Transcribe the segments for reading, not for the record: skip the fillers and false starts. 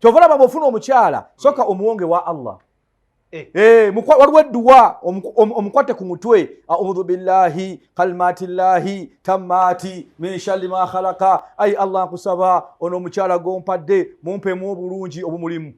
Kyova olaba bw'ofuna omukyala, soka omuwonge wa Allah. Eh. Eh, waliwo edduwa omukwate ku mutwe, audhu billahi kalimatillahi tammati min sharri ma khalaqa. Ayi Allah, nkusaba ono omukyala gompadde mumpemu obulungi obumulimu.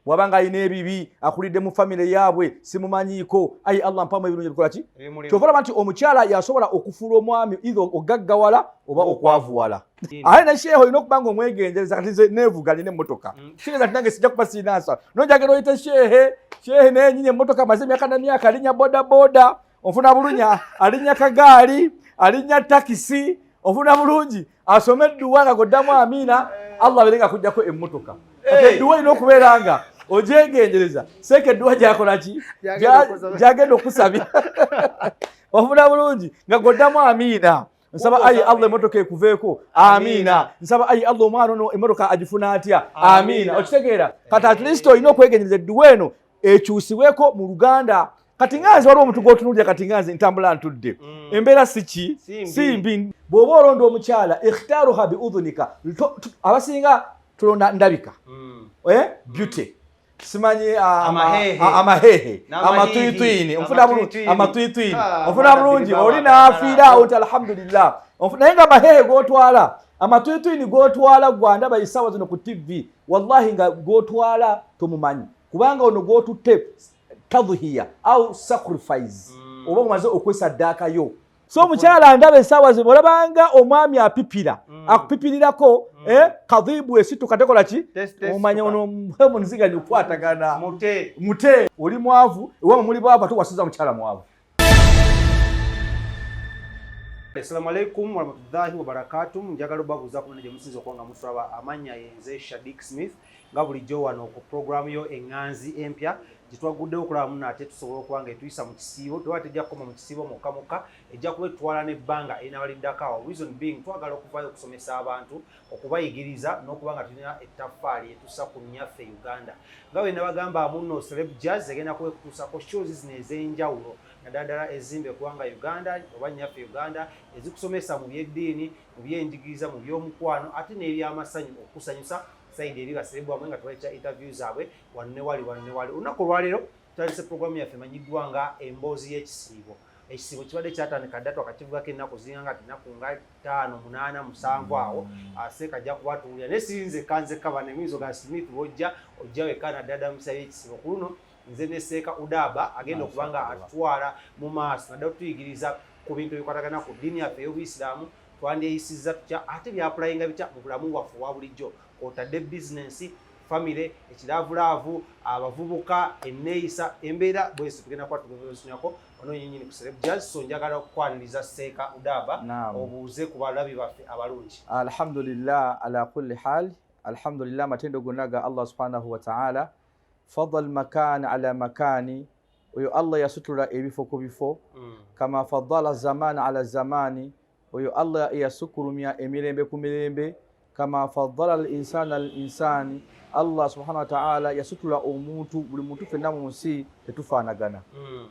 Bwaba nga alina ebibi akulidde mu famire yaabwe simumanyiiko, ayi Allah, mpamu ebirungi ebikola ki. Kyova olaba nti omukyala yasobola okufuula omwami either ogaggawala oba okwavuwala. Ate ne sheehe olina okuba nga omwegendereza. Kati nze neevuga, nina emmotoka, kitegeeza nti nange sijja kuba sirina nsala. Nonjagala oyite sheehe, sheehe naye nyini emmotoka amaze emyaka na myaka alinnya boda boda, onfuna bulunya, alinnya kagaali, alinnya takisi, onfuna bulungi, asome edduwa nga goddamu amiina, Allah abeere nga kujjako emmotoka. Kati edduwa erina okubeera nga ogyegendereza, seeka edduwa gyakola ki, gyagenda okusabira, ofuna bulungi, nga goddamu amiina. Nsaba ayi Allah emotoka ekuveeko, amiina. Nsaba ayi Allah omwana ono emotoka agifuna atya, amiina. Okitegeera? Kati at least olina okwegendereza edduwa eno ekyusibweko mu Luganda. Kati nga nze waliwo omuntu gwotunuulira, kati nga nze ntambula ntudde, embeera siki si mbi. Bw'oba olonda omukyala, ikhtaruha bi udhunika. Abasinga tulonda ndabika, eh? Beauty, simanyi amahehe, amatwitwini, onfuna bulungi, amatwitwini, onfuna bulungi, oli n'afiira awo nti alhamdulillah. Naye nga amahehe g'otwala, amatwitwini g'otwala, gwandaba essaawa zino ku TV, wallahi nga g'otwala tomumanyi, kubanga ono gw'otutte tadhiya au sacrifice, oba omaze okwesaddaakayo. So omukyala ndaba essaawa zino olabanga omwami apipira, akupipirirako, eh, kadhibu esituka tekola ki, omanya ono munziganya okukwatagana mute. Oli mwavu, ewamwe muli bwavu, ate wasiza mukyala mwavu. Assalamu alaikum warahmatullahi wabarakatuh. Njagala obabuuza ku gye musinza okuba nga mutulaba. Amannya yenze Shadik Smith, nga bulijjo wano ku programu yo Eŋŋanzi Empya gye twaguddewo okulaba muno ate tusobola okuba nga etuyisa mu kisiibo. Tuba tejja kukoma mu kisiibo mwokka mwokka, ejja kuba etwala n'ebbanga erinabaliddako awo. Reason being, twagala okuvaayo okusomesa abantu, okubayigiriza n'okuba nga tulina ettaffaali etussa ku nnyaffe Uganda. Nga bwe nabagamba muno, Celeb Jazz egenda kuba ekutuusako shows zino ez'enjawulo, naddala ddala ezimba eggwanga Uganda oba nnyaffe Uganda, ezikusomesa mu byeddiini, mu byenjigiriza, mu by'omukwano, ate n'ebyamasanyu, okukusanyusa side eri ba celeb bamwe nga tubaleta interview zaabwe wano ne wali, wano ne wali. Olunaku olwaleero tutandise programu yaffe emanyiddwa nga Emboozi y'Ekisiibo. Ekisiibo kibadde kyatandika dda, twakakivugako ennaku ziringa nga ennaku nga 5, 8, 7 awo. Seeka ajja kubatuulira, naye sirinze kanzekka bane muyinza ga Smith bwojja ojja wekka, naddala ddala mu biseera by'ekisiibo. Ku luno nze ne Seeka Udaba agenda okuba nga atutwala mu maaso, naddala otuyigiriza ku bintu ebikwatagana ku ddiini yaffe ey'Obuyisiraamu, twandyeyisizza tutya, ate byapulayinga bitya mu bulamu bwaffe obwa bulijjo, kwotadde bizinensi, famire, ekiraavulaavu, abavubuka, enneeyisa, embeera bwezi. Tugenda kuba tugevesunyako ono yennyini ku Celeb Jazz. So njagala okukwaniriza Seeka Udaba, obuuze ku balabi baffe abalungi. Alhamdulillah ala kulli hal, alhamdulillah, amatendo gonna ga Allah subhanahu wa ta'ala. Fadal makan ala makani, oyo Allah yasutula ebifo ku bifo. Kama fadala zamani ala zamani, oyo Allah eyasukulumya emirembe ku mirembe. Kama fadala al insana al insani, Allah subhanahu wa ta'ala yasutula omuntu, buli muntu. Ffenna mu nsi tetufaanagana,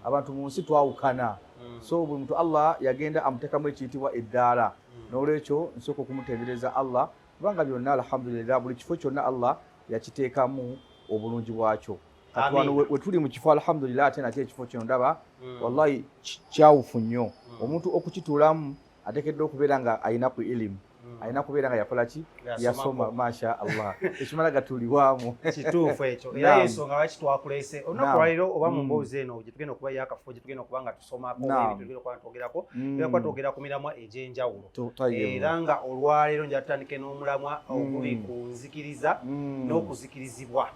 abantu mu nsi twawukana. So buli muntu Allah yagenda amuteekamu ekiyitibwa eddaala. N'olwekyo nsooka okumutendereza Allah, kubanga byonna alhamdulillah, buli kifo kyonna Allah yakiteekamu obulungi bwakyo. Kati wano we tuli mu kifo, alhamdulillah, ate nakyo ekifo kino ndaba wallahi kyawufu nnyo. Omuntu okukituulamu ateekeddwa okubeera nga alina ku ilimu, alina kubeera nga yakola ki, yasoma, masha Allah, ekimala gatuulibwamu. Kituufu ekyo, era yensonga lwaki twakuleese olunaku lwaleero oba mu mboozi eno gye tugenda okuba yakafo, gye tugenda okuba nga tusomako ebintu, tugenda okuba nga twogerako, tugenda kuba twogera ku miramwa egy'enjawulo. Era nga olwaleero nja tutandike n'omulamwa oguli ku nzikiriza n'okuzikirizibwa.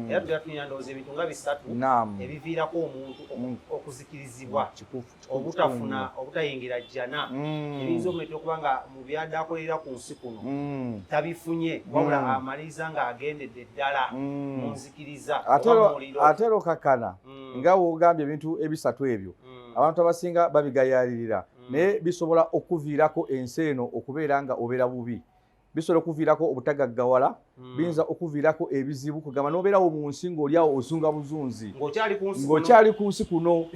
Era tugenda tunyina ndowooza ebintu nga bisatu ebiviirako omuntu okuzikirizibwa, obutafuna, obutayingira jjana, ebiyinza omuleetera okuba nga mu byadde akolerera ku nsi kuno tabifunye, wabula amaliriza ng'agendedde ddala mu nzikiriza. Ate era okakkana nga wogambye ebintu ebisatu ebyo, abantu abasinga babigayaalirira, naye bisobola okuviirako ensi eno okubeera nga obeera bubi, bisobola okuviirako obutagaggawala, biyinza okuviirako ebizibu, kugamba n'obeerawo mu nsi ng'oliawo ozunga buzunzi ng'okyali ku nsi kuno.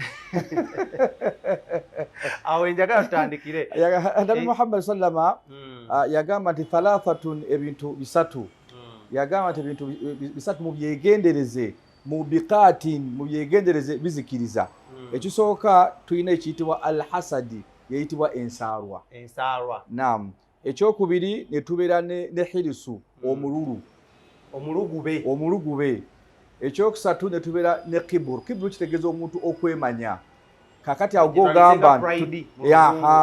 Awo enjagala tutandikire. Nabi Muhammad sallama yagamba nti thalathatun, ebintu bisatu. Yagamba nti ebintu bisatu mubyegendereze, mubikatin, mubyegendereze, bizikiriza. Ekisooka tulina ekiyitibwa alhasadi, yeyitibwa ensaalwa. Ensaalwa. Naam. Ekyokubiri ne tubeera ne hirisu, omululu. Omulugube. Omulugube. Ekyokusatu ne tubeera ne kiburu. Kiburu kitegeeza omuntu okwemanya. Kakati awo gogamba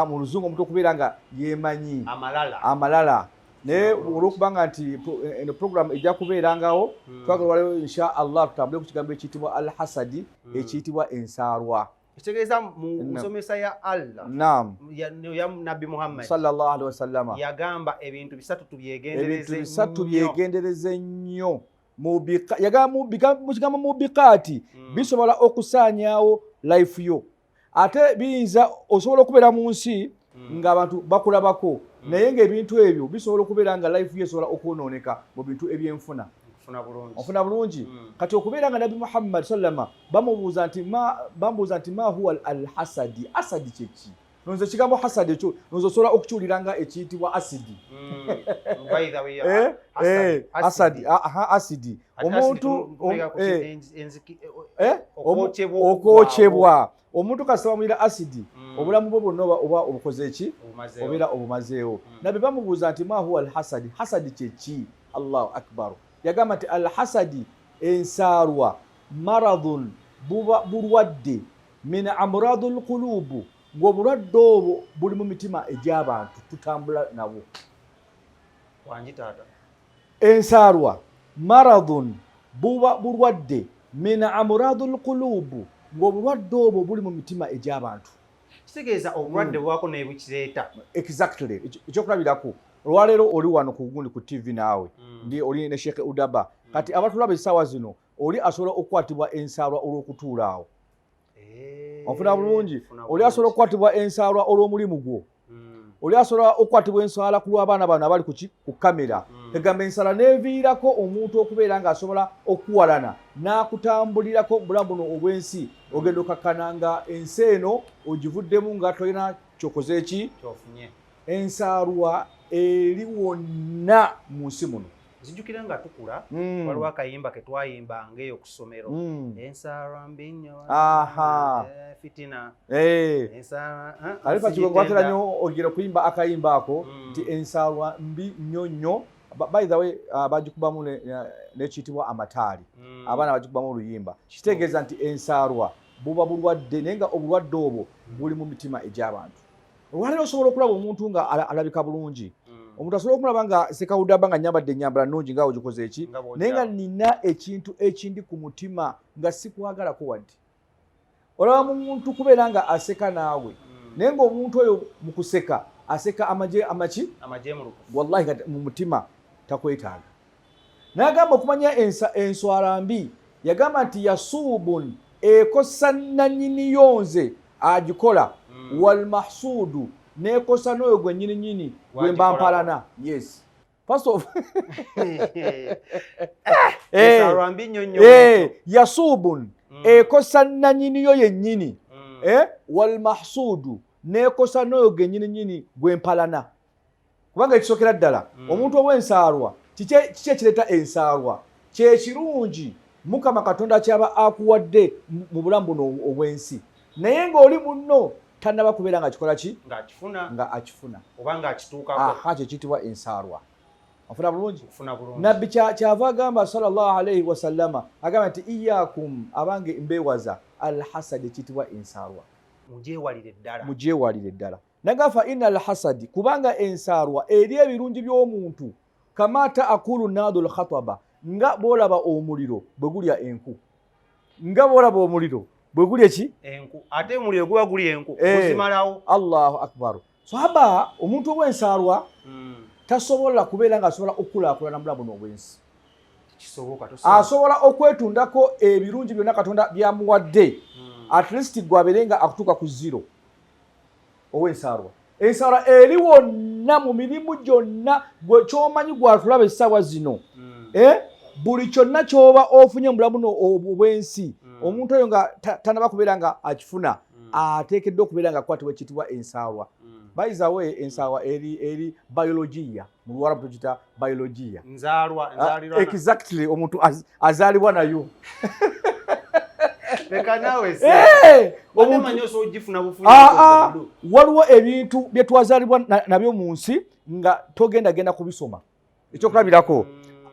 mu luzungu omuntu okubeera nga yeemanyi. Amalala. Amalala. Naye olwokubanga nti eno program ejja kubeerangawo, twagala waliwo insha Allah tutambule ku kigambo ekiyitibwa alhasadi, ekiyitibwa ensaalwa. Kitegeeza mu nsomesa ya Allah. Naam. Ya Nabbi Muhammad sallallahu alaihi wasallama yagamba ebintu bisatu tubyegendereze, ebintu bisatu byegendereze nnyo. Yagamba mu kigambo mubikaati, bisobola okusaanyaawo life yo, ate biyinza osobola okubeera mu nsi ng'abantu bakulabako, naye ng'ebintu ebyo bisobola okubeera nga life yo esobola okwonooneka mu bintu ebyenfuna. Ofuna bulungi. Kati okubeera nga Nabbi Muhammad sallama bamubuuza nti ma huwa alhasadi, asadi kyeki? Nonze ekigambo hasadi ekyo nonze osobola okukiwulira nga ekiyitibwa asidi. Asadi, asidi. Omuntu okwokyebwa. Omuntu kasita bamuyita asidi, obulamu bwe bwonna oba obukoze ki? Obeera obumazeewo. Nabbi bamubuuza nti ma huwa alhasadi, hasadi kyeki? Allahu akbar. Yagamba nti alhasadi ensaalwa maradun, buba bulwadde, min amradul qulubu, ng'obulwadde obwo buli mu mitima egy'abantu tutambula nabwo. Wangi taata. Ensaalwa maradun, buba bulwadde, min amradul qulubu, ng'obulwadde obwo buli mu mitima egy'abantu. Kitegeeza obulwadde bwako n'ebukireeta. Exactly. Ekyokulabirako, olwaleero oli wano ku gundi ku TV naawe, ndi oli ne Sheikh Udaba. Kati abatulaba essaawa zino, oli asobola okukwatibwa ensaalwa olw'okutuula awo. Ofuna bulungi. Oli asobola okukwatibwa ensaalwa olw'omulimu gwo. Oli asobola okukwatibwa ensaalwa ku lw'abaana bano abali ku kamera. Egamba ensala n'eviirako omuntu okubeera ng'asobola okuwalana n'akutambulirako mu bulamu buno obw'ensi. Ogenda okakkana nga ensi eno ogivuddemu nga tolina kyokoze ki? Kyofunye. Ensaalwa eri wonna mu nsi muno. Nzijukira nga tukula, waliwo akayimba ke twayimbanga eyo ku ssomero. Ensaalwa mbi nnyo. Fitina. Ensaalwa, Alifa Kigongo atera nnyo ogera okuyimba akayimba ako nti ensaalwa mbi nnyo nnyo. By the way, bagikubamu n'ekiyitibwa amataali. Abaana bagikubamu oluyimba. Kitegeeza nti ensaalwa buba bulwadde, naye nga obulwadde obwo buli mu mitima egy'abantu. Olwaleero osobola okulaba omuntu nga alabika bulungi. Omuntu asobola okumulaba nga Sekawudaba nga nnyambadde ennyambala nnungi nga ogikoze eki, naye nga nina ekintu ekindi ku mutima nga sikwagalako wadde. Olaba muntu kubeera nga aseka naawe, naye ng'omuntu oyo mu kuseka aseka amaje amaki? Amajemulukufu. Wallahi kati mu mutima takwetaaga. N'agamba okumanya enswala mbi, yagamba nti yasuubun, ekosa nannyini yo nze agikola, wal mahsuudu, n'ekosa n'oyo gwe nnyini nnyini gwe mba mpalana. Yes. First of Enswala mbi nnyo nnyo. Yasuubun, ekosa nannyini yo yennyini. Wal mahsuudu, n'ekosa n'oyo gwe nnyini nnyini gwe mpalana. Kubanga ekisookera ddala, omuntu ow'ensaalwa, kiki ekireeta ensaalwa? Kye kirungi Mukama Katonda ky'aba akuwadde mu bulamu buno obw'ensi, naye ng'oli munno tannaba kubeera ng'akikola ki? Ng'akifuna. Nga akifuna. Oba ng'akituukako. Aha, kye kiyitibwa ensaalwa. Ofuna bulungi? Ofuna bulungi. Nabbi kyava agamba sallallahu alaihi wasallama, agamba nti iyyakum, abange mbeewaza alhasadi, ekiyitibwa ensaalwa. Mugyewalire ddala. Mugyewalire ddala. Nagafa inna alhasadi, kubanga ensaalwa eri ebirungi by'omuntu, kama taakulu naadu lkhataba, nga bw'olaba omuliro bwe gulya enku. Nga bw'olaba omuliro bwe gulya ki? Enku. Ate omuliro guba gulya enku, guzimalawo. Allahu akbar. Sahaba, omuntu ow'ensaalwa tasobola kubeera ng'asobola okukulaakulana mu bulamu buno obw'ensi. Kisoboka, tosobola. Asobola okwetundako ebirungi byonna Katonda by'amuwadde. At least gwe abeere nga akutuuka ku zero. Ow'ensaalwa. Ensaalwa eri wonna mu mirimu gyonna, gwe ky'omanyi gw'atulaba essaawa zino. Buli kyonna ky'oba ofunye mu bulamu buno obw'ensi, omuntu oyo nga tannaba kubeera nga akifuna, ateekeddwa okubeera nga akwatibwa ekiyitibwa ensaalwa. By the way, ensaalwa eri biologiya, mu Luwarabu tugita biologiya. Nzaalwa, nzaalirwana. Exactly, omuntu azaalibwa nayo. Leka naawe. Eh, omuntu omuntu manyi osobola ogifuna bufunyi. Ah, ah, waliwo ebintu bye twazaalibwa nabyo mu nsi nga togenda genda kubisoma. Ekyokulabirako,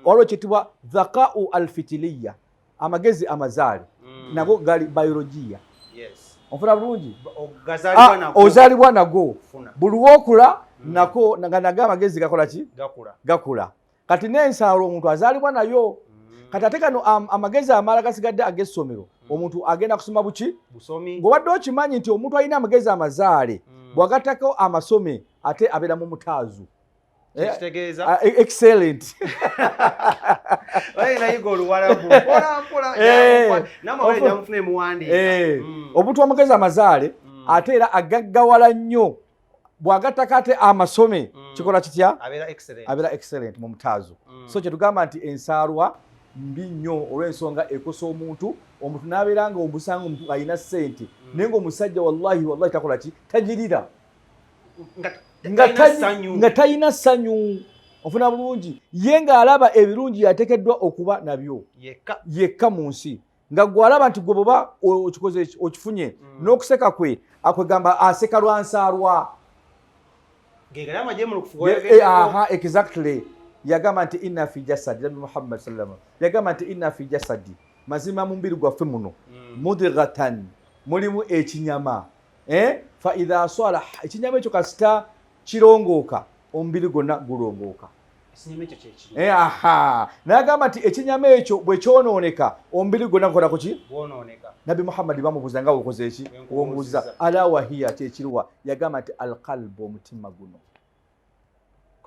waliwo ekiyitibwa dhakau alfitiliya, amagezi amazaale, nago gali biologiya. Onfuna bulungi? Gazaalibwa Ah, nago. Ozaalibwa nago. Funa. Buli wokula nako nga nago amagezi gakola ki? Gakula. Gakula. Kati n'ensaalwa omuntu azaalibwa nayo. Kati ate kano amagezi amala gasigadde ag'essomero, omuntu agenda kusoma buki? Busomi. Ng'obadde okimanyi nti omuntu alina amagezi amazaale, bw'agattako amasome, ate abeera mu mutaazu. Kitegeeza? Ah, excellent. Oye, nayiga Oluwarabu mpola mpola. Namwe jamufuna emuwandiika. Omuntu w'amagezi amazaale ate era agaggawala nnyo, bw'agattako ate amasome, kikola kitya? Abeera excellent. Abeera excellent mu mutaazo. So kyetugamba nti ensaalwa mbi nnyo olw'ensonga ekosa omuntu. Omuntu n'abeera nga omusanga omuntu alina ssente, naye ng'omusajja wallahi wallahi takola ki? Tagirira. Nga Nga talina ssanyu. Nga talina ssanyu, ofuna bulungi? Ye ng'alaba ebirungi yateekeddwa okuba nabyo yekka. Yekka mu nsi, nga gwe alaba nti gwe bwoba okikoze okifunye, n'okuseka kwe akwegamba aseka lwa nsaalwa. Gegali amajemulukufu. Aha, exactly. Yagamba nti inna fi jasadi, Nabi Muhammad sallama yagamba nti inna fi jasadi, mazima mu mubiri gwaffe muno, mudighatan, mulimu ekinyama, eh? Fa idha salah, ekinyama ekyo kasita kirongooka, omubiri gwonna gulongooka. Ekinyama ekyo kyekiri? Eh, aha, nagamba nti ekinyama ekyo bwe kyonooneka, omubiri gwonna gukola kuki? Gwonooneka. Nabbi Muhammadi bamubuuza nga wokoze eki? Wenkubuuziza. Womubuuza ala wahiya, kyekiruwa? Yagamba nti alqalbu, omutima guno.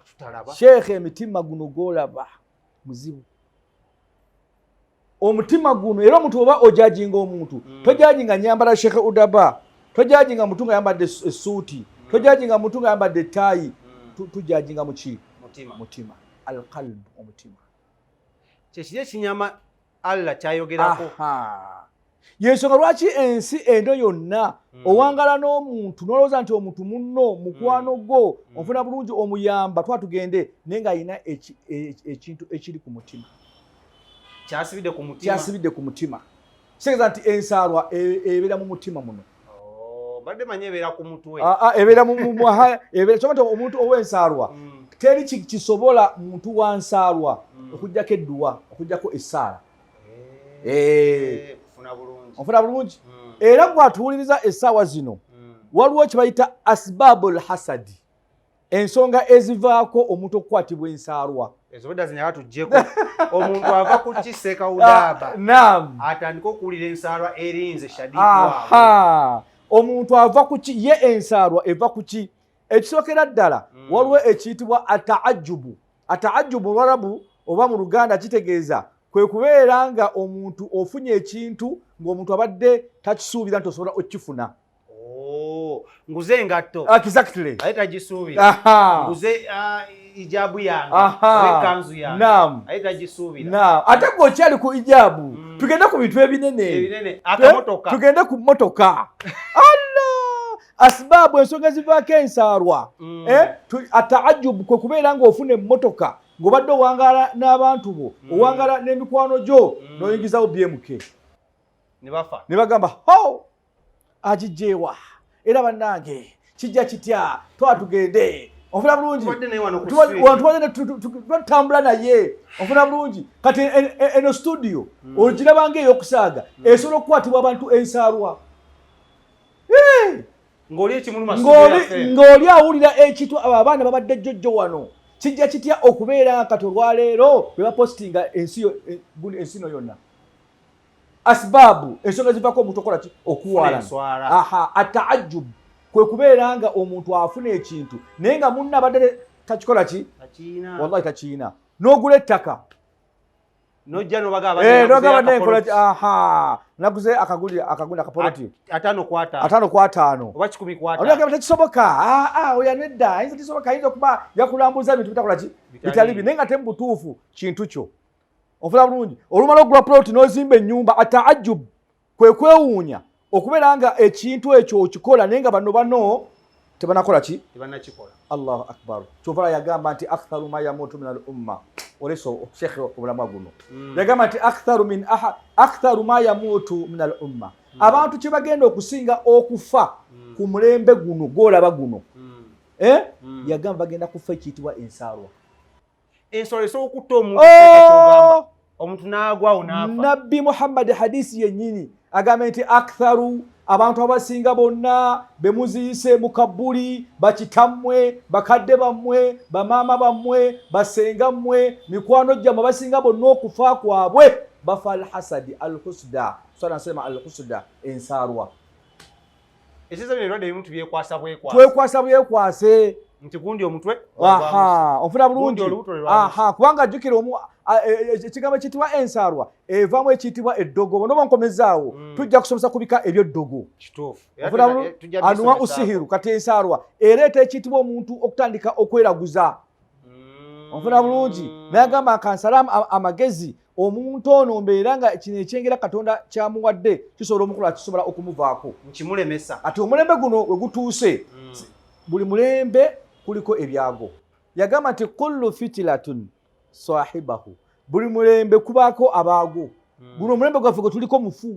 Tutalaba. Sheekhe, emitima guno gwolaba muzibu, omutima guno. Era omuntu oba ojajinga omuntu, tojajinga nyambala Sheekhe Udaba, tojajinga muntu nga yambadde essuuti, tojajinga muntu nga yambadde ettaayi. Tujajinga muki? Mutima. Mutima, alqalbu, omutima. Kyekiri ekinyama Allah kyayogerako. Aha. Yensonga lwaki ensi eno yonna owangala n'omuntu n'olowooza nti omuntu munno mukwano gwo, onfuna bulungi, omuyamba, twatugende, naye ng'alina ekintu ekiri ku mutima. Kyasibidde ku mutima. Kyasibidde ku mutima. Kitegeeza nti ensaalwa ebeera mu mutima muno. Oh, mbadde manyi ebeera ku mutwe. Ah, ah, ebeera aha, ebeera kyova nti omuntu ow'ensaalwa, teri kisobola muntu wa nsaalwa okugjako edduwa, okugjako essaala. Kufuna bulungi. Onfuna bulungi? Era gwatuwuliriza essaawa zino, waliwo kye bayita asbaabu lhasadi, ensonga ezivaako omuntu okukwatibwa ensaalwa. Ezo bedda zinyaga tuggyeko. Omuntu ava ku kiseeka udaaba, Ah, naam. atandike okuwulira ensaalwa erinze Shadiku waabwe. Aha, omuntu ava ku ki? Ye ensaalwa eva ku ki? Ekisookera ddala, waliwo ekiyitibwa ataajubu. Ataajubu mu Lwarabu oba mu Luganda kitegeeza kwe kubeera nga omuntu ofunye ekintu ng'omuntu abadde takisuubira nti osobola okukifuna. Oh, nguze engatto. Exactly. Aye tagisuubira. Nguze ijabu yange oba ekkanzu yange. Aye tagisuubira. Na ate gwe okyali ku ijabu, tugende ku bintu ebinene. Ebinene, akamotoka. Tugende ku motoka. Allah, asbaabu, ensonga ezivaako ensaalwa. Eh, ataajubu kwe kubeera ng'ofuna emmotoka ng'obadde owangaala n'abantu bo, owangaala n'emikwano gyo, n'oyingizawo BMK. Ne bafa. Ne bagamba ho, agijjeewa? Era bannange kijja kitya? Twatugende, onfuna bulungi? Tubadde naye wano ku street. Wano tubadde tutambula naye, onfuna bulungi? Kati eno studio ogiraba ng'ey'okusaaga, esobola okukwatibwa abantu ensaalwa. Ng'oli ekimuluma. Ng'oli awulira ekitu, abo abaana babadde jjojjo wano, kijja kitya okubeera kati olwaleero bwe bapositinga ensi ensi no yonna? Asbaabu, ensonga zivako omuntu okola ki? Okuwalana. Enswala. Aha, ataajub kwe kubeera nga omuntu afuna ekintu naye nga munna abadde takikola ki? Takiina. Wallahi takiina. N'ogula ettaka. Nojja nobaga. Nogamba nenkola ki? Aha, naguze akaguli akaguli akapoloti. 50 ku 50. 50 ku 50. Oba 100 ku 50. Olagamba tekisoboka. Ah, ah, oya nedda, ayinza tekisoboka, ayinza okuba yakulambuza ebintu bitakola ki? Bitali. Bitali bi, naye nga te mu butuufu kintu kyo. Onfuna bulungi? Olumala okugula plot n'ozimba ennyumba, ataajub kwe kwewuunya okubeera nga ekintu ekyo okikola naye nga bano bano Tebanakola ki? Tebanakikola. Allahu akbar. Kyovala yagamba nti aktharu ma yamutu min al umma, oleso shekhe obulamwa guno. Yagamba nti aktharu min aha aktharu ma yamutu min al umma, abantu kye bagenda okusinga okufa ku mulembe guno gwolaba guno, eh? Yagamba bagenda kufa ekiyitibwa ensaalwa. Ensolo esobola okutta omuntu? Oh! Omuntu n'agwawo n'afa. Nabbi Muhammad hadisi yennyini agambye nti aktharu, abantu abasinga bonna bemuziise mu kabbuli, bakitammwe, bakadde bammwe, bamaama bammwe, basenga mmwe, mikwano gyammwe, abasinga bonna okufa kwabwe bafa alhasadi, alhusda, sema alhusda, ensaalwa. Ekiza bino ebirwadde ebimu tubyekwasa bwekwasa. Twekwasa bwekwase. Nti gundi omutwe. Aha, onfuna bulungi? Aha, kubanga jjukira ekigambo ekiyitibwa ensaalwa evaamu ekiyitibwa eddogo. Bonoba nkomezaawo, tujja kusomesa ku bika eby'eddogo. Anuwa usihiru. Kati ensaalwa ereeta ekiyitibwa omuntu okutandika okweraguza. Onfuna bulungi? Naye agamba kansalamu amagezi omuntu ono mbeera nga kino ekyengera Katonda kyamuwadde kisobola omukola, kisobola okumuvaako. Nkimulemesa. Ati omulembe guno we gutuuse, buli mulembe kuliko ebyago. Yagamba nti kullu fitilatun sahibahu, buli mulembe kubaako abaago. Guno omulembe gwaffe gwe tuliko mufu,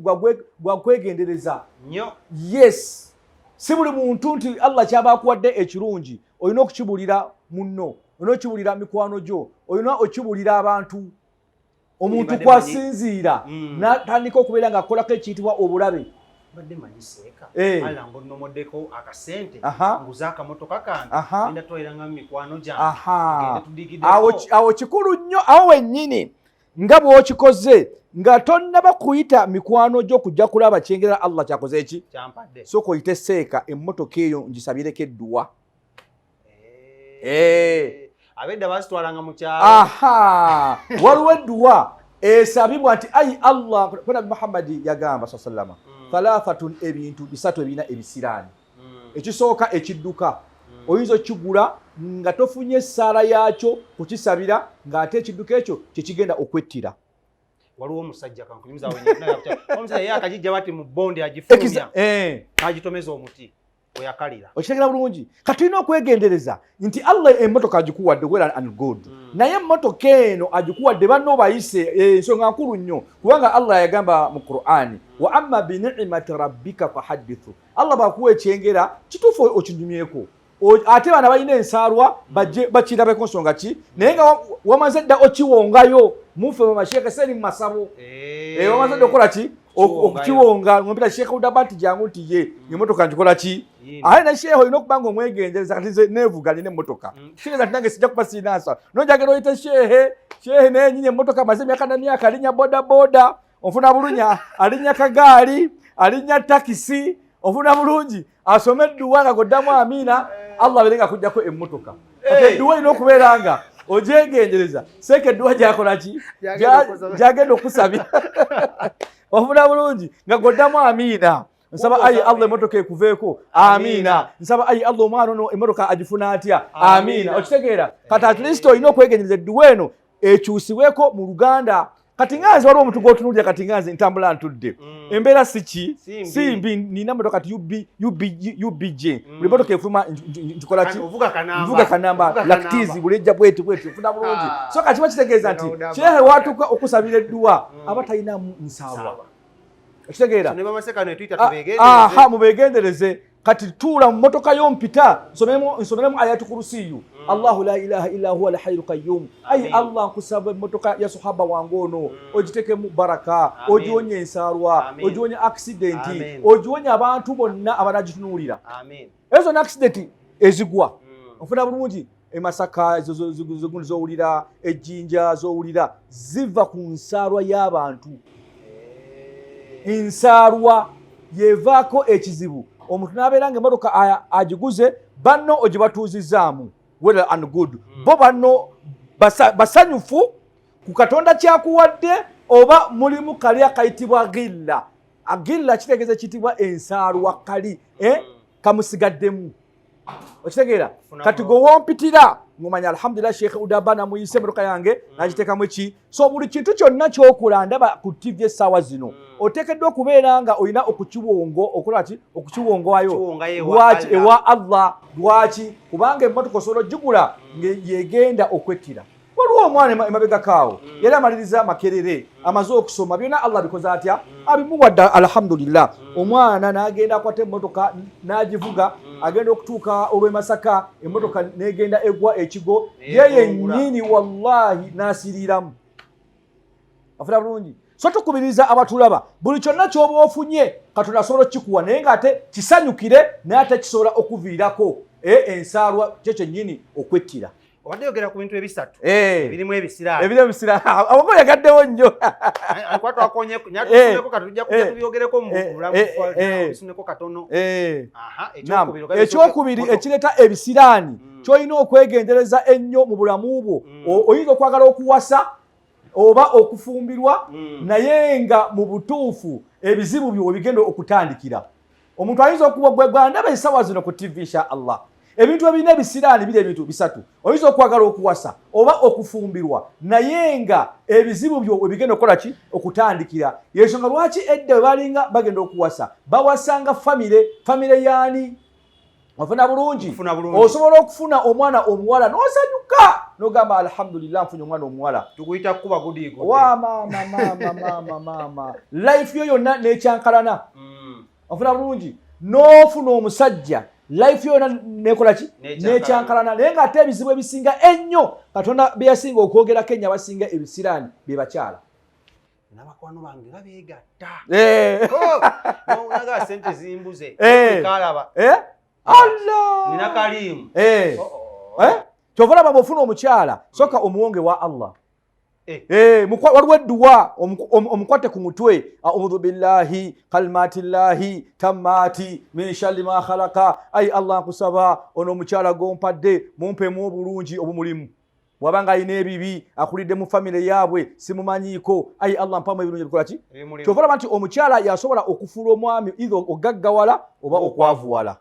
gwa kwegendereza. Nnyo. Yes, si buli muntu nti Allah kyaba akuwadde ekirungi olina okukibulira munno, olina okukibulira mikwano gyo, olina okukibulira abantu. Omuntu kwasinziira natandika okubeera ng'akolako ekiyitibwa obulabe. Mbadde manyi seeka ala ngonomoddeko akasente, nguze akamotoka kange, genda twaliranga mu mikwano gyange, tudigideko. Awo kikulu nnyo, awo wennyini nga bw'okikoze nga tonnaba kuyita mikwano gyo kujja kulaba kyengera Allah kyakoze eki. Kyampadde. Sooka oyite seeka, emmotoka eyo ngisabireko edduwa. Abedda bazitwalanga mu kyalo. Aha, waliwo edduwa esabibwa nti ayi Allah, kuba Nabi Muhammadi yagamba sa sallama, thalathatun, ebintu bisatu ebirina ebisiraani. Ekisooka, ekidduka oyinza okukigula nga tofunye essaala yakyo kukisabira, ng'ate ekidduka ekyo kyekigenda okwettira. Waliwo omusajja, kankunyumiza, omusajja ye akagijja bati mu bondi, agifulumya, agitomeza omuti weyakalira. Okitegera bulungi? Kati tulina okwegendereza nti Allah emmotoka agikuwadde, well and good, naye emmotoka eno agikuwadde banno bayise. Ensonga nkulu nnyo, kubanga Allah yagamba mu Qur'ani, wa amma binimati rabbika fahaddithu. Allah bwakuwa ekyengera kituufu okinyumyeko, ate bana balina ensaalwa bajje bakirabeko nsonga ki, naye nga wamaze dda okiwongayo. Mufe bamasheeke seri mu masabo. Wamaze dda okukola ki? Okukiwonga. Ngompita Sheekh Udaba nti jangu, nti ye emotoka ngikola ki? Ate ne sheekh olina okuba nga omwegendereza. Kati nze neevuga, nina emmotoka, kitegeeza nti nange sijja kuba sirina nsala. Nonjagala oyite sheehe, sheehe naye nyini emmotoka amaze emyaka na myaka alinnya boda boda, onfuna bulunya, alinnya kagaali, alinnya takisi, onfuna bulungi, asome edduwa nga goddamu amiina, Allah abeere nga kujjako emmotoka. Kati edduwa erina okubeera nga ogyegendereza. Seeka edduwa gyakola ki, gyagenda okusabira, ofuna bulungi, nga goddamu amiina, nsaba ayi Allah emotoka ekuveeko, amiina, nsaba ayi Allah omwana ono emotoka agifuna atya, amiina. Okitegeera? Kati at least olina okwegendereza edduwa eno ekyusibweko mu Luganda. Kati nga nze waliwo omuntu gwotunuulira, kati nga nze ntambula ntudde, embeera si ki, si mbi, nina motoka kati UB, UB, UBJ, buli motoka efuluma nkikola ki? Nvuga kanamba, laktizi buli ejja bweti bweti, nfuna bulungi. So kati kiba kitegeeza nti kyehe watuuka okusabira edduwa aba talinamu nsaalwa. Okitegeera? Aha, mubegendereze. Kati tuula mu motoka yo, mpita nsomeremu ayatu kurusiyu, Allahu la ilaha illa huwa alhayyul qayyum. Ayi Allah, nkusaba emmotoka ya sahaba wange ono ogitekemu baraka, ogiwonye ensaalwa, ogiwonye accident, ogiwonye abantu bonna abanagitunuulira. Ezo na accident ezigwa, onfuna bulungi, emasaka ezo zowulira, ejjinja zowulira, ziva ku nsaalwa y'abantu. Ensaalwa yevaako ekizibu. Omuntu n'abeera nga emotoka agiguze, banno ogibatuuzizaamu, well and good, bo banno basanyufu ku Katonda kyakuwadde, oba mulimu kali akayitibwa gilla. Agilla kitegeeza ekiyitibwa ensaalwa, kali kamusigaddemu. Okitegeera? Kati gwe wompitira ngomanya alhamdulillah, Sheikh Udaba namuyise, emotoka yange nagiteekamu eki. So buli kintu kyonna kyokola, ndaba ku TV essaawa zino, oteekeddwa okubeera nga olina okukiwongo, okola ki? Okukiwongoayo. Okukiwongayo ewa Lwaki? Allah. Ewa Allah. Lwaki? Kubanga emmotoka osobola ogigula yegenda okwettira. Waliwo omwana emabegakaawo yali amaliriza Makerere, amaze okusoma byonna, Allah bikoze atya? Abimuwadde, alhamdulillah. Omwana n'agenda akwata emmotoka n'agivuga, agenda okutuuka olw'e Masaka, emmotoka n'egenda egwa ekigo ye Neyevumbula. Yennyini wallahi n'asiriiramu. Afuna bulungi. So tukubiriza abatulaba, buli kyonna ky'oba ofunye, Katonda asobola okukikuwa, naye ng'ate kisanyukire, naye ate kisobola okuviirako ensaalwa kyo kyennyini okwettira. Obadde yogera ku bintu ebisatu ebirimu ebisiraani. Ebirimu ebisiraani, abako yagaddewo nnyo. Kuba twakonye nyatusuneko kati, tujja kujja tubyogereko mu bulamu, bisuneko katono. Aha, ekyokubiri, Ekyokubiri ekireeta ebisiraani kyolina okwegendereza ennyo mu bulamu bwo, oyinza okwagala okuwasa oba okufumbirwa, naye nga mu butuufu ebizibu byo webigenda okutandikira. Omuntu ayinza okuba gwe gwandaba essaawa zino ku TV, insha Allah, ebintu ebirina ebisiraani biri ebintu bisatu. Oyinza okwagala okuwasa oba okufumbirwa, naye nga ebizibu byo webigenda okukola ki? Okutandikira. Yensonga lwaki edda bwe balinga bagenda okuwasa, bawasanga famire. Famire yaani? Ofuna bulungi? Nfuna bulungi. Osobola okufuna omwana omuwala n'osanyuka n'ogamba, alhamdulillah, nfunye omwana omuwala. Tukuyita kuba gudiigo. Wa maama, maama, maama, maama, life yo yonna nekyankalana. Ofuna bulungi? N'ofuna omusajja, life yo yonna nekola ki? Nekyankalana. Nekyankalana. Naye ng'ate ebizibu ebisinga ennyo Katonda bye yasinga okwogerako ennyo, abasinga ebisiraani be bakyala. N'abakwano bange nga beegatta. Eh. Naga sente zimbuze. Kalaba. Eh? Allah. Nina kalimu. Eh. Oh. Eh? Kyova olaba bw'ofuna omukyala, soka omuwonge wa Allah. Waliwo edduwa, omukwate ku mutwe, audhu billahi kalimatillahi tammati min sharri ma khalaqa. Ai Allah, nkusaba ono omukyala gompadde mumpemu obulungi obumulimu. Bw'aba nga alina ebibi, akulidde mu famire yaabwe, simumanyiiko, ai Allah, mpamu ebirungi bikola ki? Ebimulimu. Kyova olaba nti omukyala yasobola okufuula omwami either ogaggawala oba okwavuwala.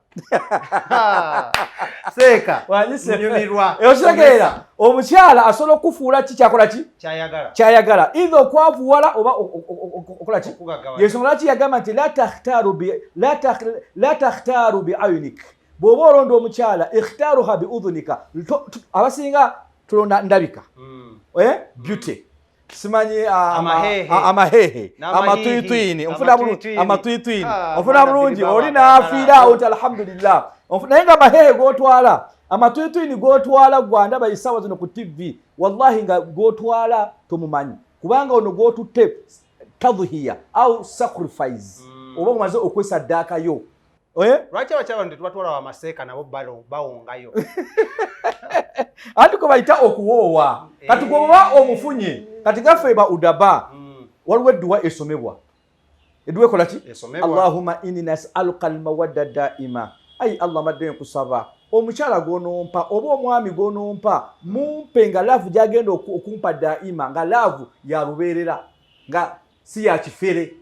Seeka. Wanyise. Nyumirwa. Okitegeera? Omukyala asobola okufuula ki kyakola ki? Kyayagala. Kyayagala, either okwavuwala oba okola ki? Okugagawala. Yensonga lwaki yagamba nti la takhtaaru biayunik. Bw'oba olonda omukyala, ikhtaaruha biudhunika. Abasinga tulonda ndabika, eh? Beauty, simanyi Amahehe. Amahehe. N'amahihi. Amatwitwini, onfuna bulungi? Amatwitwini. Amatwitwini. Ah, Onfuna mwana bulungi? biri Oli baba n'afiira awo nti alhamdulillah. Naye nga amahehe g'otwala, amatwitwini g'otwala, gwandaba essaawa zino ku TV, wallahi nga g'otwala tomumanyi, kubanga ono gw'otutte tadhiya au sacrifice, oba omaze okwesaddaakayo. Eh? Lwaki abakyala bano tetubatwala wa maseeka, nabo bawongayo? Anti kwe bayita okuwoowa. Kati gwe oba omufunye, kati gaffe ba udaba, waliwo edduwa esomebwa. Edduwa ekola ki? Esomebwa. Allahumma inni nasaluka almawadda daima. Ayi Allah, mbadde nkusaba omukyala gwonompa oba omwami gwonompa, mumpe nga love gyagenda okumpa daima, nga love ya lubeerera, nga si ya kifere.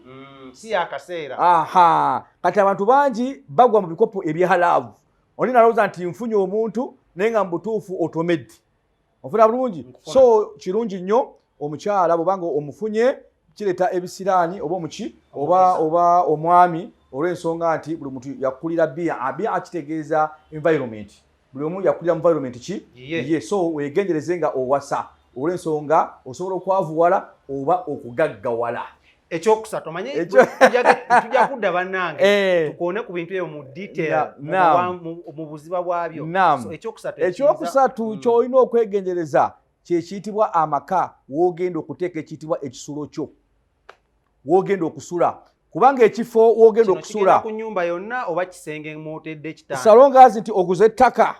Si yakaseera. Aha, kati abantu bangi bagwa mu bikopo ebya love. Oli nalowooza nti nfunye omuntu, naye nga mu butuufu otomedde. Ofuna bulungi? Nkufuna. So kirungi nnyo omukyala bwobanga omufunye, kireeta ebisiraani oba omuki oba omwami, olw'ensonga nti buli muntu yakulira bia. Bia kitegeeza environment. Buli omu yakulira mu environment ki? Ye. Ye. So weegendereze nga owasa, olw'ensonga osobola okwavuwala oba okugaggawala. Ekyokusatu, omanye, tujja kudda bannange, tukoone ku bintu ebyo mu detail, mu buziba bwabyo. So, ekyokusatu Ekyokusatu ky'olina okwegendereza kyekiyitibwa amaka w'ogenda okuteeka ekiyitibwa ekisulo kyo, w'ogenda okusula, kubanga ekifo w'ogenda Kino okusula kigenda ku nnyumba yonna oba kisenge mwotedde ekitanda? Salongazi nti oguze ettaka,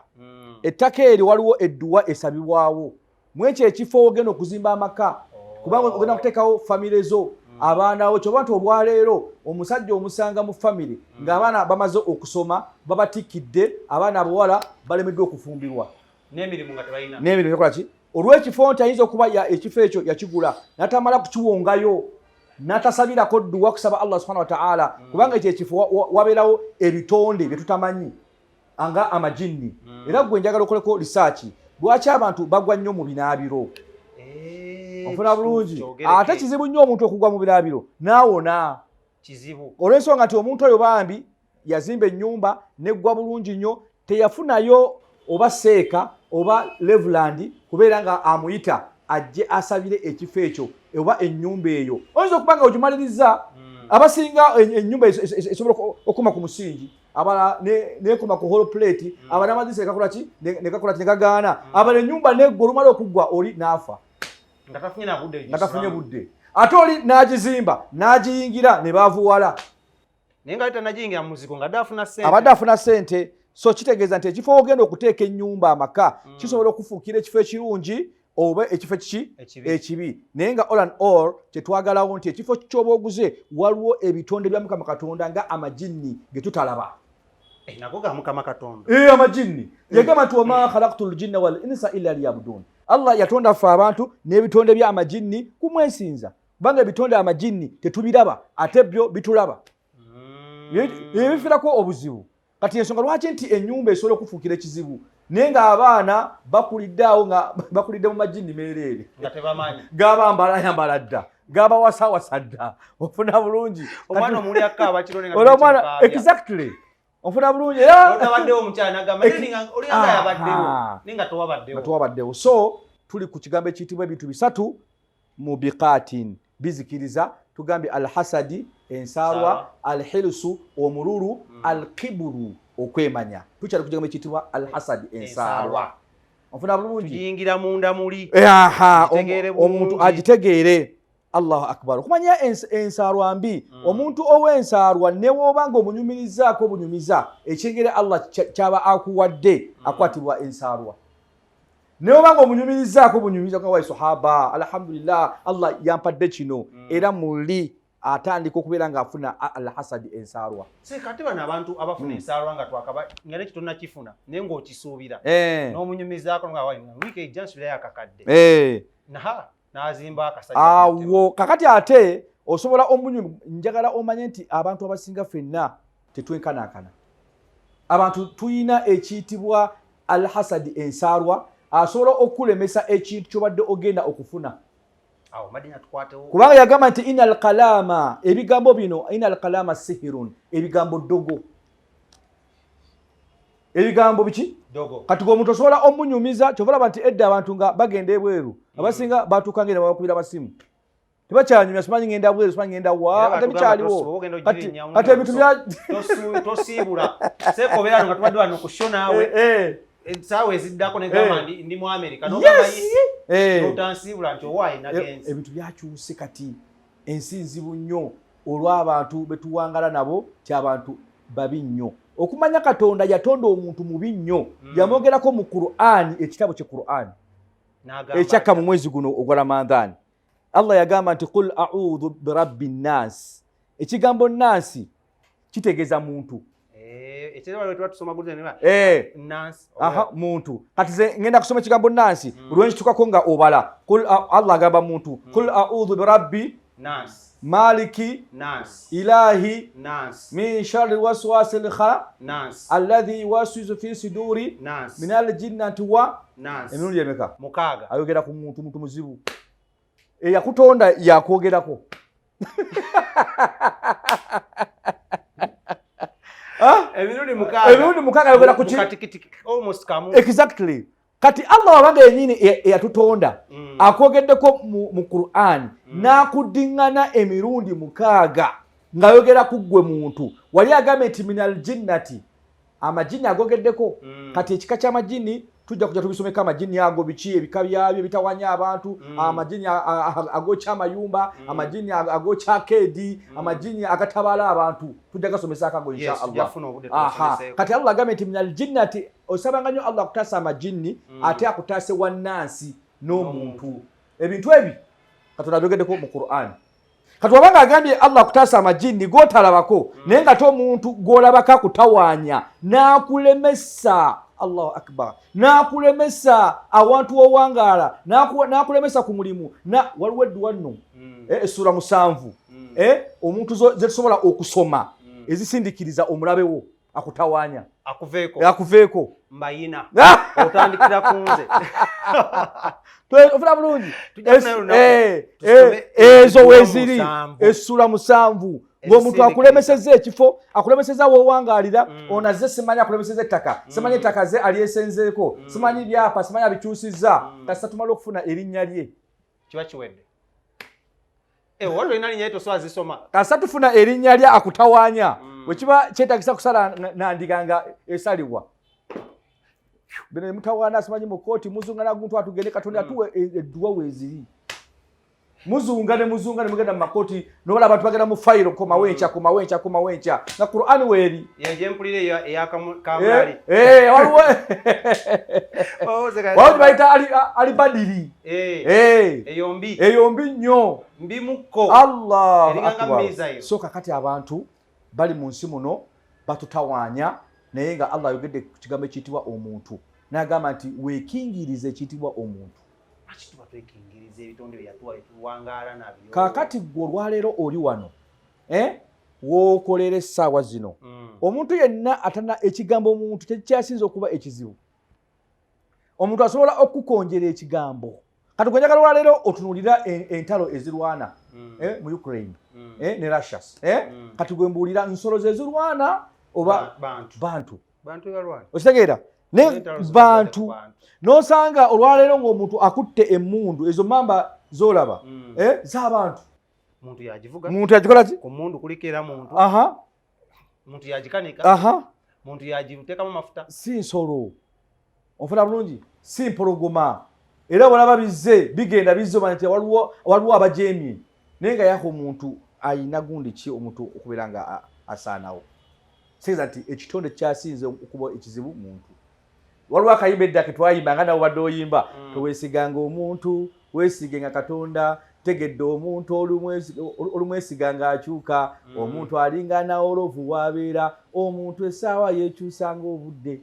ettaka eryo waliwo edduwa esabibwawo mwekyo ekifo w'ogenda okuzimba amaka, kubanga ogenda kuteekawo famire zo, abaana bo. Kyoba nti olwaleero omusajja omusanga mu famire ng'abaana bamaze okusoma, babatikkidde, abaana abawala balemeddwa okufumbirwa. N'emirimu nga tebalina. N'emirimu ekola ki? Olw'ekifo nti ayinza okuba ekifo ekyo yakigula n'atamala kukiwongayo, n'atasabirako dduwa kusaba Allah subhanahu wa ta'ala, kubanga ekyo ekifo wabeerawo ebitonde bye tutamanyi. Nga amajinni. Era gwe njagala okoleko research, lwaki abantu bagwa nnyo mu binaabiro? Ofuna bulungi? Ate kizibu nnyo omuntu okugwa mu binaabiro naawona, olw'ensonga nti omuntu oyo bambi yazimba ennyumba neggwa bulungi nnyo, teyafunayo oba seeka oba Reverend kubeera nga amuyita ajje asabire ekifo ekyo oba ennyumba eyo. Oyinza okuba nga ogimaliriza, abasinga ennyumba esobola okukoma ku musingi, abala nekoma ku hollow plate, abala n'amadinisa negakola ki, negakola ki, negagaana, abala ennyumba neggwa. Olumala okuggwa oli n'afa nga tafunye na budde. Nga tafunye budde. Ate oli n'agizimba n'agiyingira ne baavuwala. Naye nga tanagiyingira mu muzigo, nga adde afuna ssente. Abadde afuna ssente. So kitegeeza nti ekifo ogenda okuteeka ennyumba, amaka, kisobola okufuukira ekifo ekirungi oba ekifo kiki? Ekibi. Ekibi. Naye nga all and all kyetwagalawo nti ekifo kyoba oguze waliwo ebitonde bya Mukama Katonda nga amajinni ge tutalaba. Eh, nago ga Mukama Katonda. Eh, amajinni yagamba nti wama khalaqtu ljinna wal insa illa liyabudun. Allah yatonda ffe abantu n'ebitonde bya amajinni kumwesinza, kubanga ebitonde amajinni tetubiraba, ate byo bitulaba. Ebifirako obuzibu. Kati ensonga lwaki nti ennyumba esobola okufuukira ekizibu, naye ng'abaana bakulidde awo, nga bakulidde mu majinni meereere, nga tebamanyi, gaba mbalayambala dda, gaba wasawasa dda. Ofuna bulungi? Omwana omulyako abakiro. Olwomwana, exactly. Ofuna bulungi? Era otabaddewo, omukyala nagamba olinga yabaddewo, naye nga tewabaddewo. Nga tewabaddewo. So tuli ku kigambo ekiyitibwa ebintu bisatu mubiqatin, bizikiriza. Tugambye alhasadi, ensaalwa, alhilusu, omululu, alkiburu, okwemanya. Tukyali ku kigambo ekiyitibwa alhasadi, ensaalwa. Onfuna bulungi? Tugiyingira munda muli. Aha, Agitegeere omuntu bulungi. Agitegeere. Allahu akbar! Okumanya ensaalwa mbi. Omuntu ow'ensaalwa, ne wooba nga omunyumirizaako obunyumiza ekyengere Allah kyaba akuwadde, akwatibwa ensaalwa. Ne woba nga omunyumirizaako obunyumiza nga wai sahaba, alhamdulillah, Allah yampadde kino, era muli atandika okubeera ng'afuna alhasadi, ensaalwa. Se kati bano abantu abafuna ensaalwa nga twakaba nga nekyo tonnakifuna, naye ng'okisuubira, n'omunyumizaako nga wayi wiiki ejja nsubirayo akakadde, naha n'azimba akasajja. Awo kakati ate osobola omunyu. Njagala omanye nti abantu abasinga ffenna tetwenkanankana. Abantu tuyina ekiyitibwa alhasadi, ensaalwa, asobola okulemesa ekintu kyobadde ogenda okufuna. Awo madina tukwatewo. Kubanga yagamba nti ina alkalama, ebigambo bino, ina alkalama sihirun, ebigambo ddogo. Ebigambo biki? Dogo. Kati gwe omuntu osobola omunyumiza. Kyova olaba nti edda abantu nga bagenda ebweru, abasinga batuuka ngenda babakubira masimu, tebakyanyumya. Simanyi ngenda bweru, simanyi ngenda wa, ate bikyaliwo. Kati ebintu bya Tosiibula sekobeera nga tubadde wano ku show naawe, essaawa eziddako negamba ndi mu America, nogamba notansiibula nti owaayi nagenze. Ebintu byakyuse kati, ensi nzibu nnyo olw'abantu betuwangala nabo, kyabantu babi nnyo. Okumanya Katonda yatonda omuntu mubi nnyo, yamwogerako mu Qur'ani, ekitabo kye Qur'ani N'agamba ekyakka mu mwezi guno ogwa Ramadhaani. Allah yagamba nti qul audhu birabbi nnansi. Ekigambo nansi kitegeeza muntu. Eh, ekiraba tuba tusoma guliza ne nansi. Aha, muntu. Kati ze ngenda kusoma ekigambo nansi, olwenkitukako nga obala. Qul Allah agamba muntu, qul audhu birabbi nansi, maliki, nansi, ilahi, nansi, min sharri waswasi lkha nansi, alladhi yuwaswisu fi suduri nansi, min aljinnati wa nansi. Emirundi emeka? 6. Ayogera ku muntu. Muntu muzibu, eyakutonda yakwogerako. Ah? Emirundi 6. Emirundi 6 ayogera ku ki? Mukatikitiki almost kamu. Exactly. Kati Allah wabanga yenyini eyatutonda akwogeddeko mu Qur'an, n'akuddiŋŋana emirundi 6 ng'ayogera ku ggwe muntu. Wali agambye nti min aljinnati, amajini agogeddeko. Kati ekika ky'amajini tujja kujja tubisomeko, amajini ago biki, ebika byabyo bitawanya abantu, amajini agokya amayumba, amajini agokya keedi, amajini agatabaala abantu, tujja gasomesaako ago insha Yes, Allah. tujja obudde Aha. tubasomeseeko. Kati Allah agambye nti min aljinnati. Osabanga nnyo Allah akutaasa amajinni, ate akutaase wannansi n'omuntu. Ebintu ebi Katonda abyogeddeko mu Qur'an. Kati wabanga agambye Allah akutaasa amajinni g'otalabako, naye nga te omuntu gw'olabako akutawaanya n'akulemesa, Allahu akbar, n'akulemesa awantu wowangaala, n'akulemesa ku mulimu. Na waliwo edduwa nno, essuula 7, omuntu zetusobola okusoma ezisindikiriza omulabe wo. Akutawaanya. Akuveeko. Akuveeko. Mbayina. Otandikira ku nze. Ofuna bulungi. Ezo weeziri essula 7 ng'omuntu akulemesezza ekifo, akulemesezza w'owangaalira, ono azze simanyi akulemesezza ettaka, simanyi ettaka ze alyesenzeeko, simanyi byapa, simanyi abikyusizza. Kasita tumala okufuna erinnya lye. Kiba kiwedde. Waliwo erinnya lye tosobola zisoma. Kasita tufuna erinnya lye akutawaanya. Bwe kiba kyetaagisa kusala nandiga nga esalibwa. Bino mutawaana simanyi mu kkooti muzunga naguntu atugende Katonda atuwe edduwa weeziri. Muzunga ne muzunga ne mugenda mu makooti n'obala abantu bagenda mu fayiro komawo enkya komawo enkya komawo enkya nga Qur'an weeri. Ye gye mpulira eya Kamulali. Waliwo waliwo bayita Alibadiri. Eyo mbi. Eyo mbi nnyo. Mbi mukko. Allahu Akbar. So kakati abantu bali mu nsi muno batutawaanya naye nga Allah ayogedde ku kigambo ekiyitibwa omuntu n'agamba nti weekingirize ekiyitibwa omuntu. Kaakati ggwe olwaleero oli wano w'okolera essaawa zino omuntu yenna atana ekigambo omuntu kyekyasinze okuba ekizibu. Omuntu asobola okukonjera ekigambo. Kati gwe njagala olwaleero otunuulira entalo ezirwana mu Ukraine ne Russia. Kati gwe mbuulira nsolo ze zirwana oba bantu. Okitegeera? Ne bantu n'osanga olwaleero ng'omuntu akutte emmundu ezo mamba z'olaba z'abantu. Muntu yagivuga. Muntu yagikola ki? Ku mmundu kuliko era muntu. Muntu yagikanika. Muntu yagiteekamu amafuta. Si nsolo. Ofuna bulungi? Si mpologoma. Era bw'olaba bizze bigenda bizze omanya nti waliwo abajeemye. Naye nga yako omuntu ayina gundi ki omuntu okubeera nga asaanawo. Kitegeeza nti ekitonde kyasinze okuba ekizibu muntu. Waliwo akayimba edda ke twayimba nga nawe obadde oyimba. Teweesiganga omuntu, weesigenga Katonda, tegedde omuntu olumwesiga ng'akyuka, omuntu alinga nawolovu w'abeera, omuntu essaawa yeekyusa ng'obudde.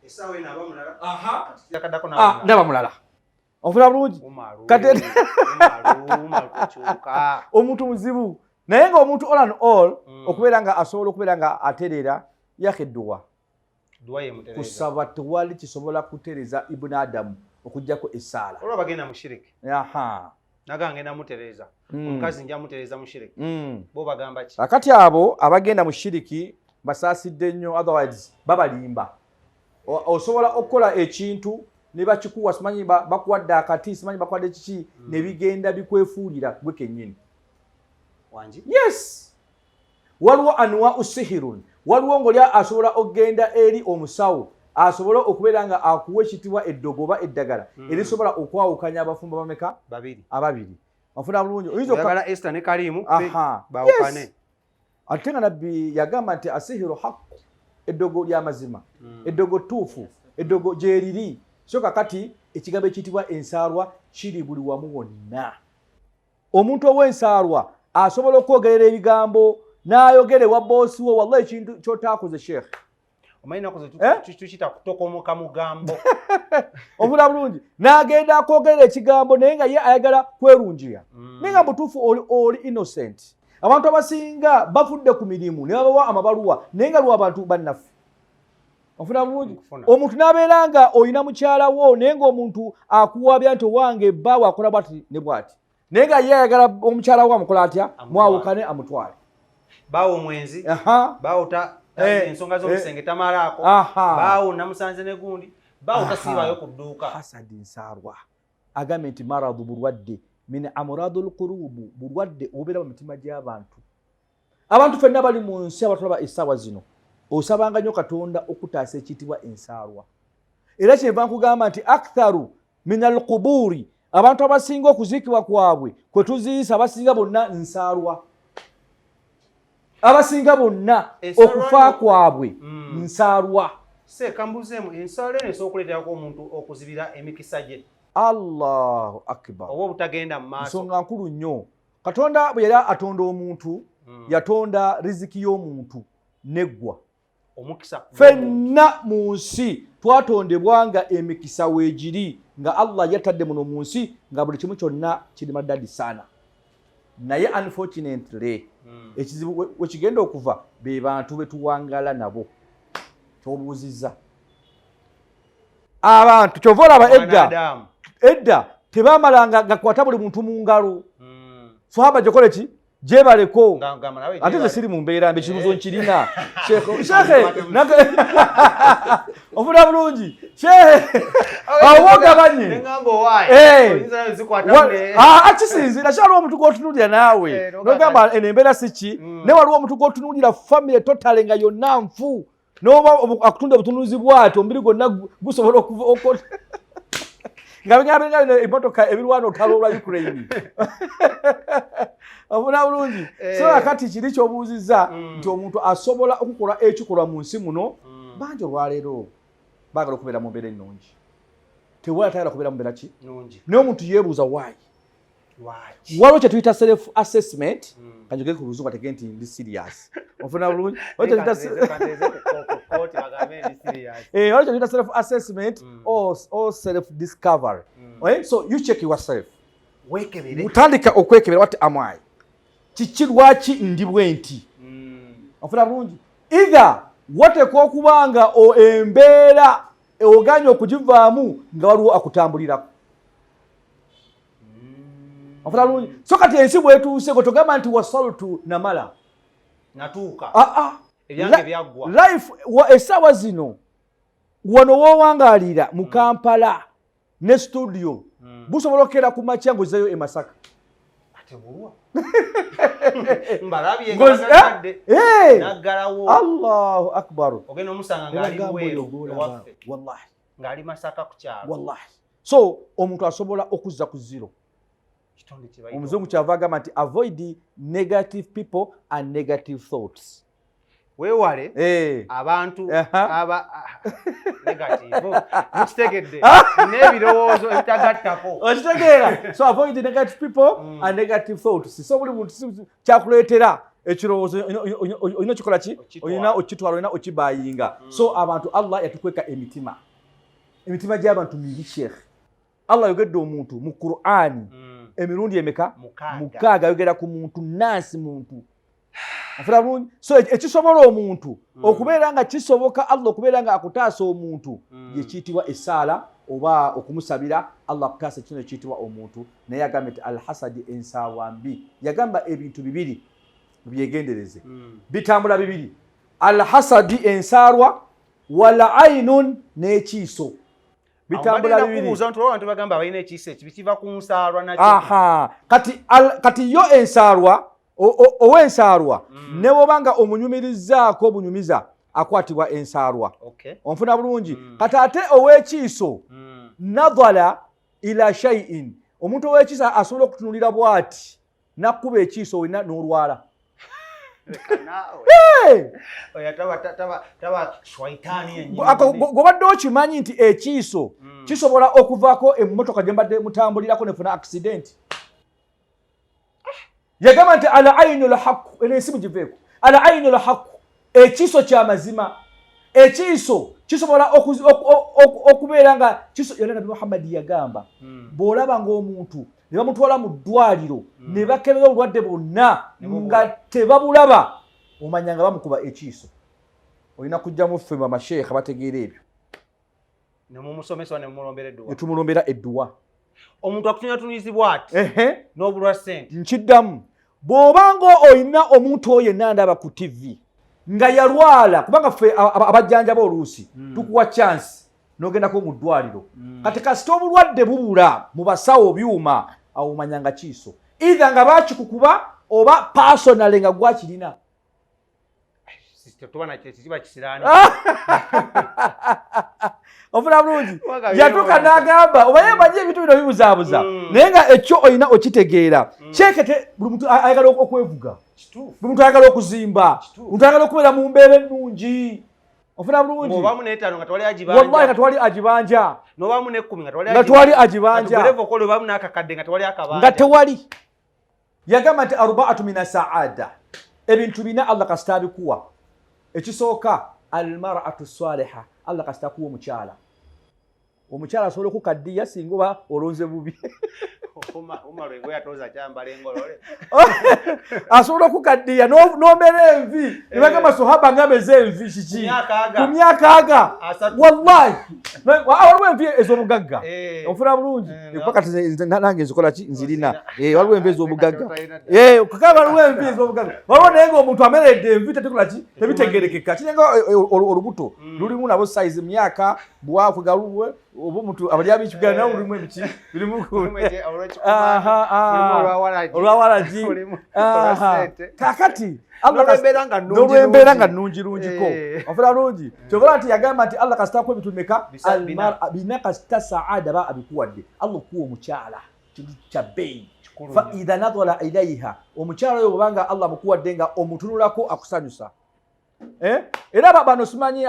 Essaawa eno aba mulala. N'aba mulala. Ofuna bulungi? Omuntu muzibu. Naye ng'omuntu all and all okubeera nga asobola okubeera nga atereera yakedduwa. Kusaba tewali kisobola kutereza Ibn Adamu okuggyako essaala. Olwo bagenda mu shiriki. Naga ngenda mutereza. Omukazi nja mutereza mu shiriki. Bo bagamba ki? Akati abo abagenda mu shiriki basaasidde nnyo, otherwise babalimba. Osobola okukola ekintu ne bakikuwa, simanyi bakuwadde akati, simanyi bakuwadde kiki, ne bigenda bikwefuulira gwe kennyini. Wangi? Yes. Waliwo anwa usihirun. Waliwo ng'oli asobola okugenda eri omusawo asobole okubeera nga akuwa ekitibwa eddogo oba eddagala erisobola okwawukanya abafumbo bameka? Ababiri. Ofuna bulungi. Oyinza Oyagala Esther ne Karimu baawukane. Ate nga Nabbi yagamba nti asihiru haqqu, eddogo ly'amazima, eddogo ttuufu, eddogo gyeriri. So kakati ekigambo ekiyitibwa ensaalwa kiri buli wamu wonna. Omuntu ow'ensaalwa asobola okwogerera ebigambo n'ayogera ewa boosi wo, wallahi ekintu ky'otaakoze Sheikh. Omanyi ennaku zino tukiyita kutokomoka mugambo. Omula bulungi n'agenda akwogerera ekigambo naye nga ye ayagala kwerungiya. Naye nga mutuufu oli innocent. Abantu abasinga bavudde ku mirimu ne babawa amabaluwa naye nga lwa bantu bannaffe. Ofuna bulungi? Omuntu n'abeera nga olina mukyala wo naye ng'omuntu akuwabya nti owange bbaawe akola bw'ati ne bw'ati. Naye nga ye ayagala omukyala we amukola atya? Mwawukane amutwale. Baawo omwenzi, baawo ensonga z'omusenge tamalaako, baawo namusanze ne gundi, baawo tasiibayo ku dduuka. Hasadi nsaalwa agambye nti maradu bulwadde min amradul qulubu, bulwadde obubeera mu mitima gy'abantu. Abantu ffenna bali mu nsi abatulaba essaawa zino, osabanga nnyo Katonda okutaasa ekiyitibwa ensaalwa. Era kyenva nkugamba nti aktharu min alquburi, abantu abasinga okuziikibwa kwabwe kwe tuziisa abasinga bonna nsaalwa. Abasinga bonna okufa kwabwe nsaalwa. Seeka mbuzeemu, ensaalwa eno esobola okuleeterako omuntu okuzibira emikisa gye. Allahu Akbar. Oba obutagenda mu maaso. Nsonga nkulu nnyo. Katonda bwe yali atonda omuntu, yatonda riziki y'omuntu neggwa. Omukisa. Ffenna mu nsi twatondebwa nga emikisa weegiri, nga Allah yatadde muno mu nsi nga buli kimu kyonna kiri maddadi sana. Naye unfortunately ekizibu wekigenda okuva be bantu betuwangala nabo. Kyobuuzizza abantu, kyova olaba edda tebamalanga gakwata buli muntu mu ngalo. Swahaba gyokole ki gyebaleko, ate nze siri mu mbeera mbi, ekibuzo nkirina. Sheekhe ofuna bulungi, sheekhe awo ogabanye kisinziira kyaliwo omuntu gw'otunuulira naawe nogamba eno embeera si ki, naye waliwo omuntu gw'otunuulira famire totale nga yonna nfu, noba akutunda obutunuzi bwati omubiri gwonna gusobola okuva nga bigamba bino emotoka ebirwana olutalo lwa Ukraine. Ofuna bulungi. So kati kiri kyobuuzizza nti omuntu asobola okukola ekikolwa mu nsi muno. Bangi olwaleero baagala okubeera mu mbeera ennungi, tewali atayagala kubeera mu mbeera ki, naye omuntu yeebuuza why. Waliwo kye tuyita self assessment. Kanjogere ku luzungu atege nti ndi serious. Ofuna bulungi, waliwo kye tuyita self assessment or self discovery. So you check yourself, utandika okwekebera, what am I, kiki, lwaki ndi bwe nti? Ofuna bulungi, either wateekwa okuba nga embeera oganye okugivaamu nga waliwo akutambulirako. Ofuna bulungi. So kati ensi bwetuuse gwe togamba nti wasaltu namala natuuka, life essaawa zino wano woowangaalira mu Kampala ne studio, busobola okukeera ku makya ng'ozzeyo e Masaka. Atebulwa mbalabye nga naggalawo. Allahu akbar. Ogenda omusanga ng'ali bweru ewaffe. Wallahi. Ng'ali Masaka ku kyalo. Wallahi. So omuntu asobola okuzza ku zero. Omuzungu kyava agamba nti avoid negative people and negative thoughts. Weewale abantu aba negative, mukitegedde, n'ebirowoozo ebitagattako. Okitegeera? So avoid negative people and negative thoughts. So buli muntu kyakuleetera ekirowoozo olina okikola ki, olina okitwala, olina okibayinga. So abantu Allah yatukweka emitima, emitima gy'abantu mibi. Sheekh, Allah ayogedde omuntu mu Qur'ani emirundi emeka? 6. Ayogera ku muntu nansi muntu. Ofuna bulungi. So ekisobola omuntu okubeera nga kisoboka Allah okubeera nga akutaasa omuntu yekiyitibwa essaala oba okumusabira Allah akutaasa kino ekiyitibwa omuntu. Naye agambye nti alhasadi, ensaawa mbi. Yagamba ebintu bibiri byegendereze, bitambula bibiri: alhasadi, ensaalwa, wala ainun, n'ekiiso, bitambula bibiri. Abantu bagamba balina ekiiso ekibi kiva ku nsaalwa nakyo. Kati yo ensaalwa, ow'ensaalwa ne bwoba nga omunyumirizaako obunyumiza akwatibwa ensaalwa. Onfuna bulungi? Kati ate ow'ekiiso, nadhala ila shay'in, omuntu ow'ekiiso asobola okutunulira bw'ati nakkuba ekiiso wena n'olwala. Hey! Oyo taba shwaitaani yennyini. Gobadde okimanyi nti ekiiso kisobola okuvaako emmotoka gye mbadde mutambulirako nefuna accident? Yagamba nti al ainu lhaqu, eno ensi mugiveeko, al ainu lhaqu, ekiiso kyamazima. Ekiiso kisobola okubeera nga era Nabi Muhammadi yagamba, bw'olaba ng'omuntu ne bamutwala mu ddwaliro ne bakebera obulwadde bwonna nga tebabulaba, omanya nga bamukuba ekiiso. Olina kujjamu ffe bamasheekha bategeera ebyo. Ne mumusomesa ne mumulombera edduwa. Ne tumulombera edduwa. Omuntu akutunyatunyizibwa ati n'obulwa ssente. Nkiddamu, bw'obanga olina omuntu oyo yenna ndaba ku TV nga yalwala, kubanga ffe abajjanjaba oluusi tukuwa chance n'ogendako mu ddwaliro. Kati kasita obulwadde bubula mu basawo byuma, awo omanya nga kiiso either nga bakikukuba oba personally nga gwakirina. Tuba nakyo kiba kisiraani. Ofuna bulungi. Waka yatuuka byewuunyisa. N'agamba obaye omanyi ebintu bino bibuzaabuza, naye nga ekyo olina okitegeera kyekete. Buli muntu ayagala okwevuga, buli muntu ayagala okuzimba, buli muntu ayagala okubeera mu mbeera ennungi. Ofuna bulungi. Ng'obamu n'etaano nga tewali agibanja. Wallahi, nga tewali agibanja. N'obamu n'ekkumi nga tewali nga tewali agibanja. Kati okola obamu n'akakadde nga tewali akabanja. Nga tewali. Yagamba nti arbaatu mina saada, ebintu bina Allah kasita abikuwa. Ekisooka, almaratu saliha, Allah kasita akuwa omukyala. Omukyala asobola okukaddiya singa oba olonze bubi. Asobola okukaddiya n'omera envi ne bagamba sohaba ngameze envi kiki ku myaka aga, wallahi waliwo envi ez'obugagga, onfuna bulungi, kuba kati nange nzikola ki, nzirina. Waliwo envi ez'obugagga, kaka waliwo envi ez'obugagga, waliwo naye ng'omuntu ameredde envi tetukola ki, tebitegerekeka, kirenga olubuto lulimu nabo size myaka bwakugaluwe oba omuntu abalya ab'ekiganda nawe lulimu ebiki birimu olwawalagi. Kakati n'olwembeera nga nnungi lungiko, ofuna lungi, kyobola nti yagamba nti Allah kasita akuwa ebintu bimeka bina, kasita saada ba abikuwadde. Allah okuwa omukyala kintu kya bbeeyi. Fa idha nadhara ilaiha, omukyala oyo bwobanga Allah amukuwadde nga omutunulako akusanyusa. Era bano simanyi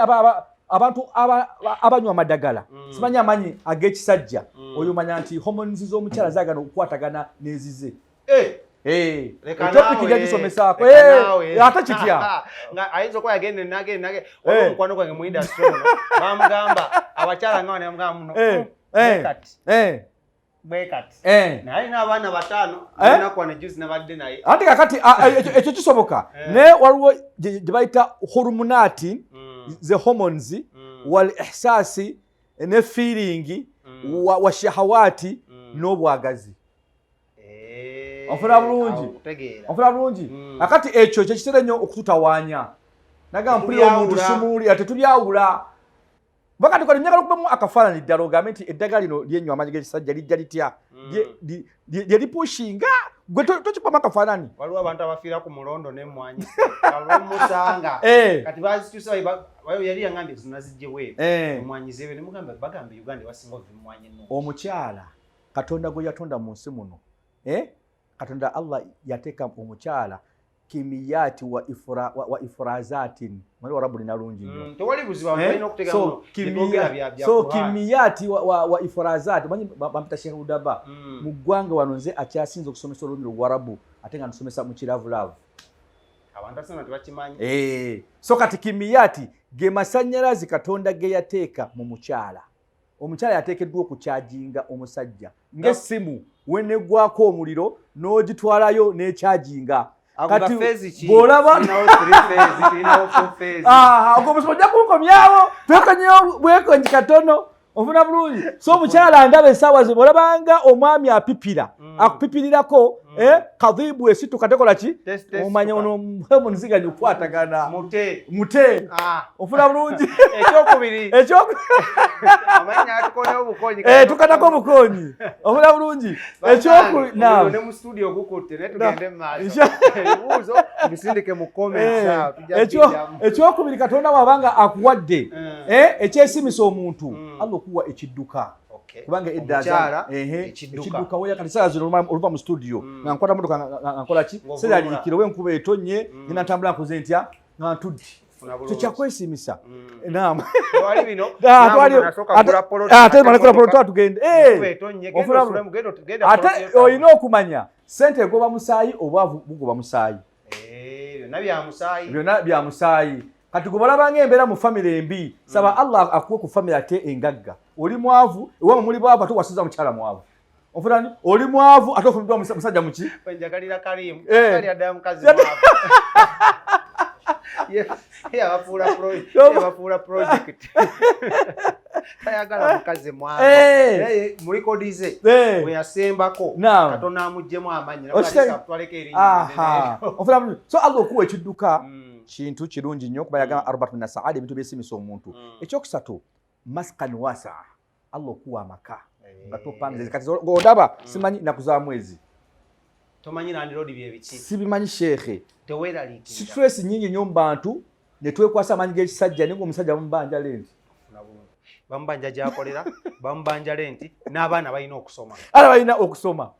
abantu abanywa amadagala, simanyi amanyi ag'ekisajja, oyo manya nti hormones z'omukyala zaagana okukwatagana n'ezize. Topic jagisomesaako ate kitya? Ayinza okuba yagenda nagenda waliwo omukwano gwange mu industry muno, bamugamba abakyala nga bamugamba muno kati bwekati, naye alina abaana 5, olunaku wano juzi nabadde naye. Ate kakati ekyo kisoboka, naye waliwo gye bayita hormonati, ze hormones wal ihsasi ne feeling wa shahawati n'obwagazi. Ofuna bulungi, ofuna bulungi. Akati ekyo kyekitera nnyo okututawaanya, nagamba mpulira omuntu simuwulira, tetubyawula. Bakati kati njagala okubamu akafaananyi ddala ogambe nti eddagala lino lyenywa amaanyi g'ekisajja lijja litya, lye lipushinga gwe tokikubamu akafaananyi. Waliwo abantu abafiira ku mulondo n'emmwanyi alwomusanga kati bazikyusa, yali yangambye zino nazijje bweru, emmwanyi zebe nemugamba bagamba Uganda ewasinga ova emmwanyi ennungi. Omukyala Katonda gwe yatonda mu nsi muno, Katonda Allah yateeka omukyala kimiyati wa ifrazatin mwali warabu lina lungi nnyo. Tewali buzibu, abantu balina okutegeera muno byetwogera bya so Qur'an. Kimiyati wa ifrazati, manyi bampita Sheikh Udaba mu ggwanga wano, nze akyasinze okusomesa olulimi Luwarabu ate nga nsomesa mu kiravulavu. Abantu asinga tebakimanyi. So kati kimiyati ge masannyalaze Katonda ge yateeka mu mukyala. Omukyala yateekeddwa okukyajinga omusajja ng'essimu wenegwako omuliro n'ogitwalayo n'ekyajinga. Kati bw'olaba ogwo omusomo ojja kunkomyawo, twekonyewo bwekonyi katono, ofuna bulungi. So omukyala ndaba essaawa ze olabanga omwami apipira, akupipirirako, kadhibu esituka tekola ki, omanya ono munziganya okukwatagana mute, ofuna bulungi. Ekyokubiri. Tukanako obukonyi, ofuna bulungi. Ekyokubiri, Katonda wabanga akuwadde ekyesimisa omuntu, Allah okuwa ekidduka, kubanga edda ekidduka weya. Kati saa zino oluva mu studio nga nkwata motoka nga nkola ki, seraliikira oba enkuba etonye, ngenda ntambula nkoze ntya nga ntudde. Kyekyakwesiimisa. Naam, ate malekula poloto atugende. Ate olina okumanya sente egoba musaayi, obwavu bugoba musaayi, byonna bya musaayi. Kati gwe balabanga embeera mu famire embi, saba Allah akuwe ku famire ate engagga. Oli mwavu, ewamwe muli bwavu, ate wasiza mukyala mwavu, ofuna oli mwavu ate ofumiddwa musajja muki. Njagalira Karimu ali addala mukazi mwavu, yabafuula project, tayagala mukazi mwavu. Mu record ze bwe yasembako Katonda amuggyemu amanyi twaleko erinnya. So Allah okuwa ekidduka kintu kirungi nnyo, kuba yagamba arbatu mina saada, ebintu byesimisa omuntu. Ekyokusatu, maskan wasa, Allah okuwa amaka nga topangiza. Kati ng'ondaba simanyi nnaku za mwezi. Tomanyi landlord byebiki. Sibimanyi sheekhe. Teweeraliikirira. Stress nyingi nnyo mu bantu ne twekwasa amaanyi g'ekisajja, naye ng'omusajja bamubanja rent. Bamubanja gyakolera, bamubanja rent, n'abaana balina okusoma. Ala balina okusoma,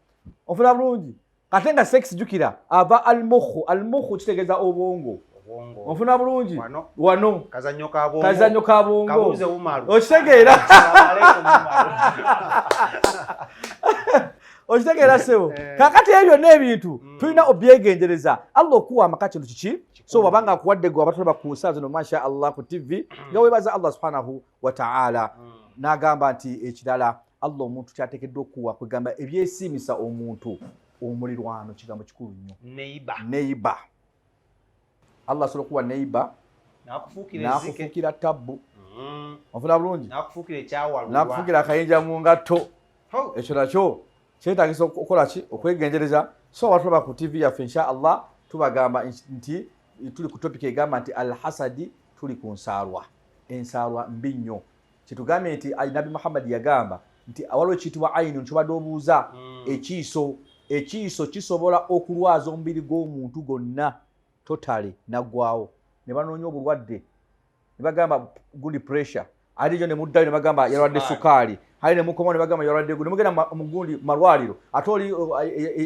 ofuna bulungi. Ate nga sex, jjukira ava almukhu, almukhu kitegeeza obwongo. Obwongo. Ofuna bulungi. Wano. Wano. Kazannyo ka bwongo. Kazannyo ka bwongo. Kabuuze Umaru. Okitegeera? Assalamu alaikum, Umaru. Okitegeera ssebo? Kakati ebyo byonna ebintu tulina obyegendereza. Allah okuwa amaka kintu kiki, so wabanga akuwadde gwe abatulaba ku nsaa zino, masha Allah, ku TV, nga webaza Allah subhanahu wa ta'ala. N'agamba nti ekirala Allah omuntu kyateekeddwa okuwa, kwegamba ebyesiimisa omuntu, omulirwano kigambo kikulu nnyo. Neighbor. Allah asobola okuwa neighbor n'akufuukira tabbu. Onfuna bulungi? N'akufuukira akayinja mu ngatto. Ekyo nakyo kyetagisa okukola ki? Okwegendereza. So abatulaba ku TV yaffe, insha Allah tubagamba nti tuli ku topic egamba nti alhasadi, tuli ku nsaalwa. Ensaalwa mbi nnyo. Kyetugambye nti Nabi Muhammad yagamba nti waliwo ekiyitibwa ainu, kyobadde obuuza, ekiiso. Ekiiso kisobola okulwaza omubiri gw'omuntu gwonna totally naggwawo, ne banoonya obulwadde ne bagamba gundi pressure, ate jo ne muddayo ne bagamba yalwadde sukaali, ate ne mukomawo ne bagamba yalwadde gundi, ne mugenda mu gundi malwaliro, ate oli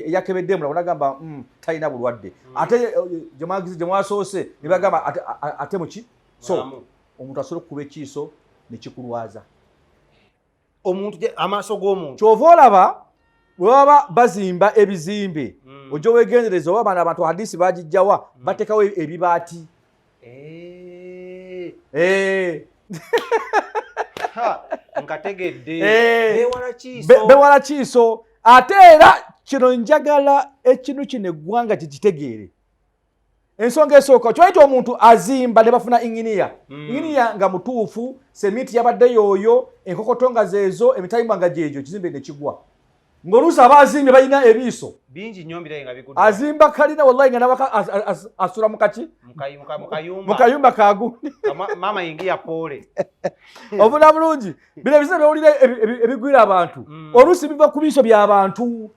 eyakebedde mulago nagamba talina bulwadde, ate gye mwasoose ne bagamba ate muki. So omuntu asobola okukuba ekiiso ne kikulwaza. Omuntu amaaso g'omuntu. Kyova olaba bwe baba bazimba ebizimbe, ojja weegendereza oba bano abantu hadisi bagijjawa, bateekawo ebibaati. Nkategedde. Bewala kiiso. Ate era kino njagala ekintu kino eggwanga kikitegeere. Ensonga esooka, kimanyi nti omuntu azimba ne bafuna inginiya, inginiya nga mutuufu, semiti yabadde yooyo, enkokoto nga zeezo, emitayimbwa nga gyegyo, ekizimbe ne kigwa. Ng'oluusi aba azimbye balina ebiiso bingi nnyo mbiraye nga bigudde. Azimba kalina wallahi nga nabaka asula mu kaki, mu kayumba kagundi. Mama yingiya poole. Obula bulungi bino ebizibu byowulira ebigwira abantu, oluusi biva ku biiso by'abantu.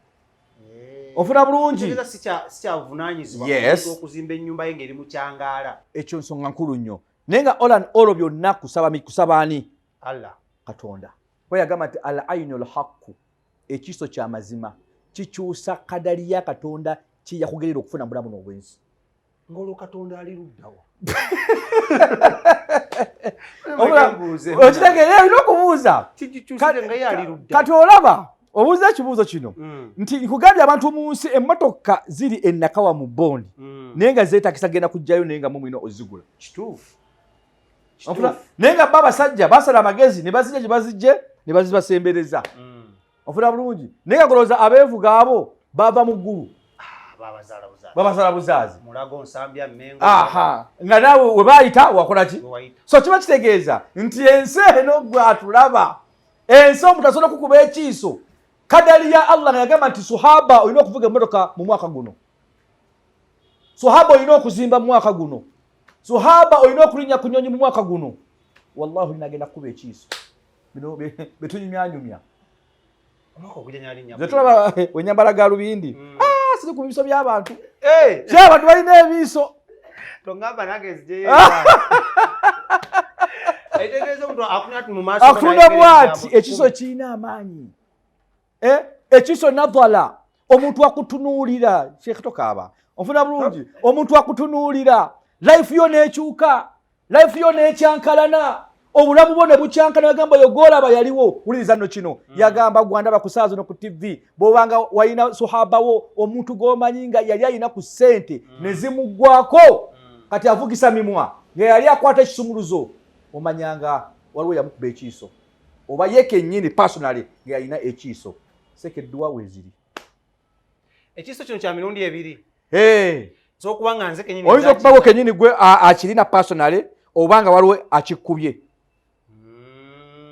Ofuna bulungi? Sikyavunanyizibwa okuzimba ennyumba ye ng'eri mu kyangaala. Ekyo nsonga nkulu nnyo, naye nga all and all byonna kusaba ani? Allah. Katonda. Kuba yagamba nti al ainu lhaqu, ekiiso kya mazima kikyusa kadali ya Katonda kyeyakugerera okufuna mubulamu n'obwensi. Ng'olwo Katonda ali luddawo? Okitegeera? Olina okubuuza. Kati olaba obuuza ekibuuzo kino nti nkugambye abantu mu nsi emmotoka ziri enakawa mu bondi, naye nga zeetakisa genda kujjayo, naye nga mumwina ozigula. Naye nga ba abasajja basala amagezi ne bazijja gye bazijje ne bazibasembereza. Ofuna bulungi? Naye nga golowooza abeevuga abo bava mu ggulu, babazala buzaazi nga naawe we baayita wakola ki? So kiba kitegeeza nti ensi eno gwe atulaba, ensi omuntu asobola okukuba ekiiso kadali ya Allah nga yagamba nti suhaba olina okuvuga emmotoka mu mwaka guno, suhaba olina okuzimba mu mwaka guno, suhaba olina okulinnya ku nyonyi mu mwaka guno, wallahi olinagenda kukuba ekiiso. Bino betunyumyanyumya tulaba wenyambala galubindi, ah, siri ku biiso by'abantu, ki abantu balina ebiiso. Akutunda bwati, ekiiso kirina amaanyi. Ekiiso nadhala, omuntu akutunuulira, Sheekh tokaaba, onfuna bulungi? Omuntu akutunuulira, life yo nekyuka, life yo nekyankalana, obulamu bwo ne bukyankana. Yagamba oyo gwolaba yaliwo, wuliriza nno kino. Yagamba gwanda bakusaazo no ku TV, bwobanga walina suhabawo omuntu gwomanyi nga yali alina ku ssente ne zimuggwako, kati avugisa mimwa nga yali akwata ekisumuluzo, omanyanga waliwo yamukuba ekiiso oba ye kennyini personally nga yalina ekiiso. Sekedduwa weeziri. Ekiiso kino kya mirundi ebiri. Sokuba nga nze kenyini. Oyinza okuba gwe kenyini gwe akirina personally, oba nga waliwo akikubye.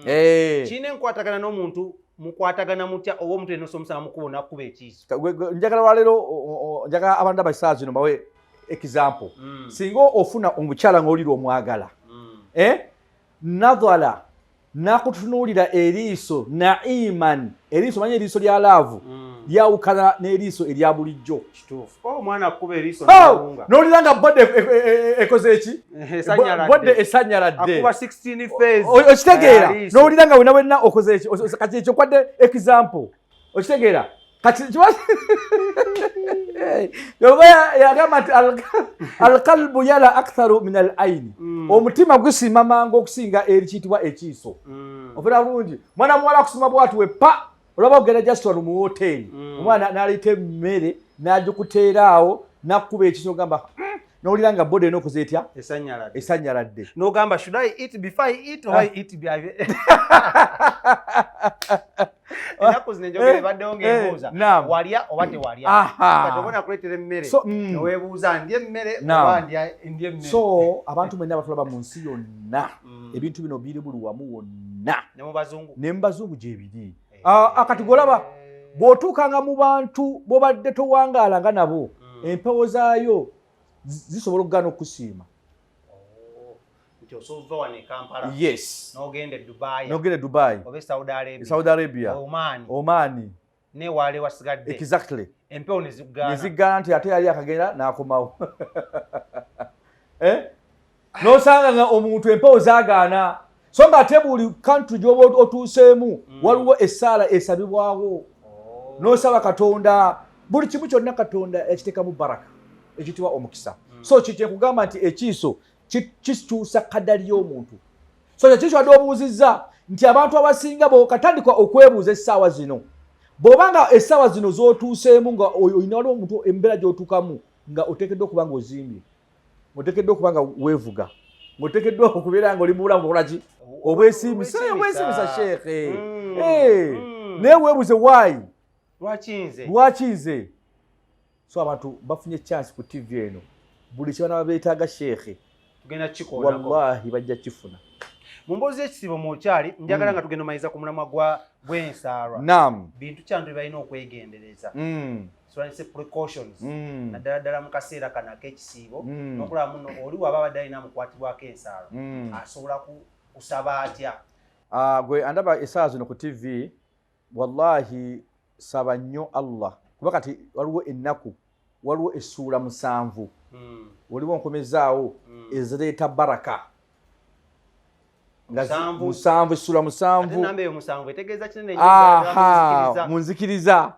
Kirina enkwatagana n'omuntu, mukwatagana mutya oba omuntu yenna osomusanga mukubo nakuba ekiiso? Njagala lwaleero, njagala abantu abasaa zino bawe example. Singa ofuna omukyala ng'olira omwagala, nadhala nakutunuulira eriiso naiman, eriiso manyi eriiso lya love lyawukana n'eriiso erya bulijjo. Oh, nolira nga body ekoze eki, body esanyaladde, okitegeera? Nowulira nga wena wenna okoze eki. Kati ekyo kwadde example, okitegeera? Kati yoba yagamba nti alqalbu yala aktharu min al aini, omutima gusima mangu okusinga erikiyitibwa ekiiso. Ofuna bulungi? Mwana muwala akusima bwati wepa olaba ogenda just wano mu woteri, omwana naleeta emmere n'agikuteeraawo, nakkuba ekiiso, ogamba, N'owulira nga body erina okuza etya? Esannyaladde. N'ogamba, should I eat before I eat or I eat? Ennaku zino enjogera ebaddewo ng'ebuuza walya oba tewalya. Kati oba nakuleetera emmere neweebuuza ndya emmere oba ndya emmere. So abantu mwenna batulaba mu nsi yonna, ebintu bino biri buli wamu wonna, ne mu bazungu gyebiri. Akati golaba bw'otuukanga mu bantu b'obadde towangaalanga nabo, empewo zaayo zisobola okugaana okusiima. Nti osova wano e Kampala, yes, n'ogenda e Dubai, n'ogenda e Dubai oba e Saudi Arabia, Saudi Arabia, Oman, newaale wasigadde. Exactly. Empewo ne zikugaana, ne zigaana nti ate yali akagenda n'akomawo. N'osanga nga omuntu empewo zaagaana. So nga ate buli country gy'oba otuuseemu waliwo essaala esabibwawo, n'osaba Katonda buli kimu kyonna. Katonda yakiteekamu baraka ekitibwa omukisa. So kikye nkugamba nti ekiiso kikyusa kadali y'omuntu. So kyekyo wadde obuuzizza nti abantu abasinga bw'okatandika okwebuuza essaawa zino, bw'obanga essaawa zino z'otuuseemu nga olina waliwo omuntu embeera gy'otuukamu nga oteekeddwa okuba nga ozimbye, ng'oteekeddwa okuba nga weevuga, ng'oteekeddwa okubeera nga oli mu bulamu bukola ki, obwesiimisa, obwesiimisa sheekhe. Naye weebuuze waayi, lwaki nze? So abantu bafunye chance ku TV eno, buli kye beetaaga sheekhe wallahi bajja kifuna. Mu mboozi y'ekisiibo mwokyali, njagala nga tugenda omaliza ku mulamwa gw'ensaalwa. Naam. Bintu kyantu bye balina okwegendereza, tulwanyise precautions, naddala ddala mu kaseera kano ak'ekisiibo, n'okulaba muno oli waba abadde alina amukwatibwako ensaalwa, asobola kusaba atya? Gwe andaba essaawa zino ku TV, wallahi saba nnyo Allah, kuba kati waliwo ennaku, waliwo essuula 7 oliwo nkomezaawo ezireeta baraka. 7, essuula 7. Mu nzikiriza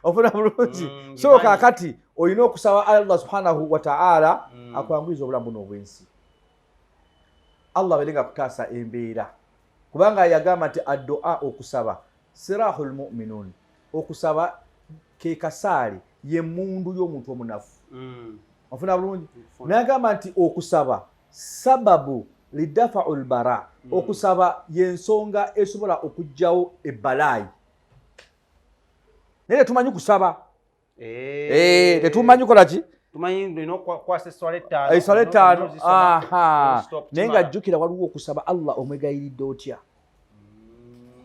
ofuna bulungi. So kaakati olina okusaba Allah subhanahu wa ta'ala akwanguyiza obulamu buno obw'ensi, Allah abeere nga akutaasa embeera, kubanga yagamba nti addu'a, okusaba, sirahul mu'minun, okusaba ke kasaale, ye mundu y'omuntu omunafu. Ofuna bulungi. N'agamba nti okusaba sababu lidafa'ul bara, okusaba y'ensonga esobola okuggyawo ebbalaayi. Naye tetumanyi kusaba, tetumanyi kola ki, eswala 5. Naye nga jjukira waliwo okusaba Allah omwegayiridde otya,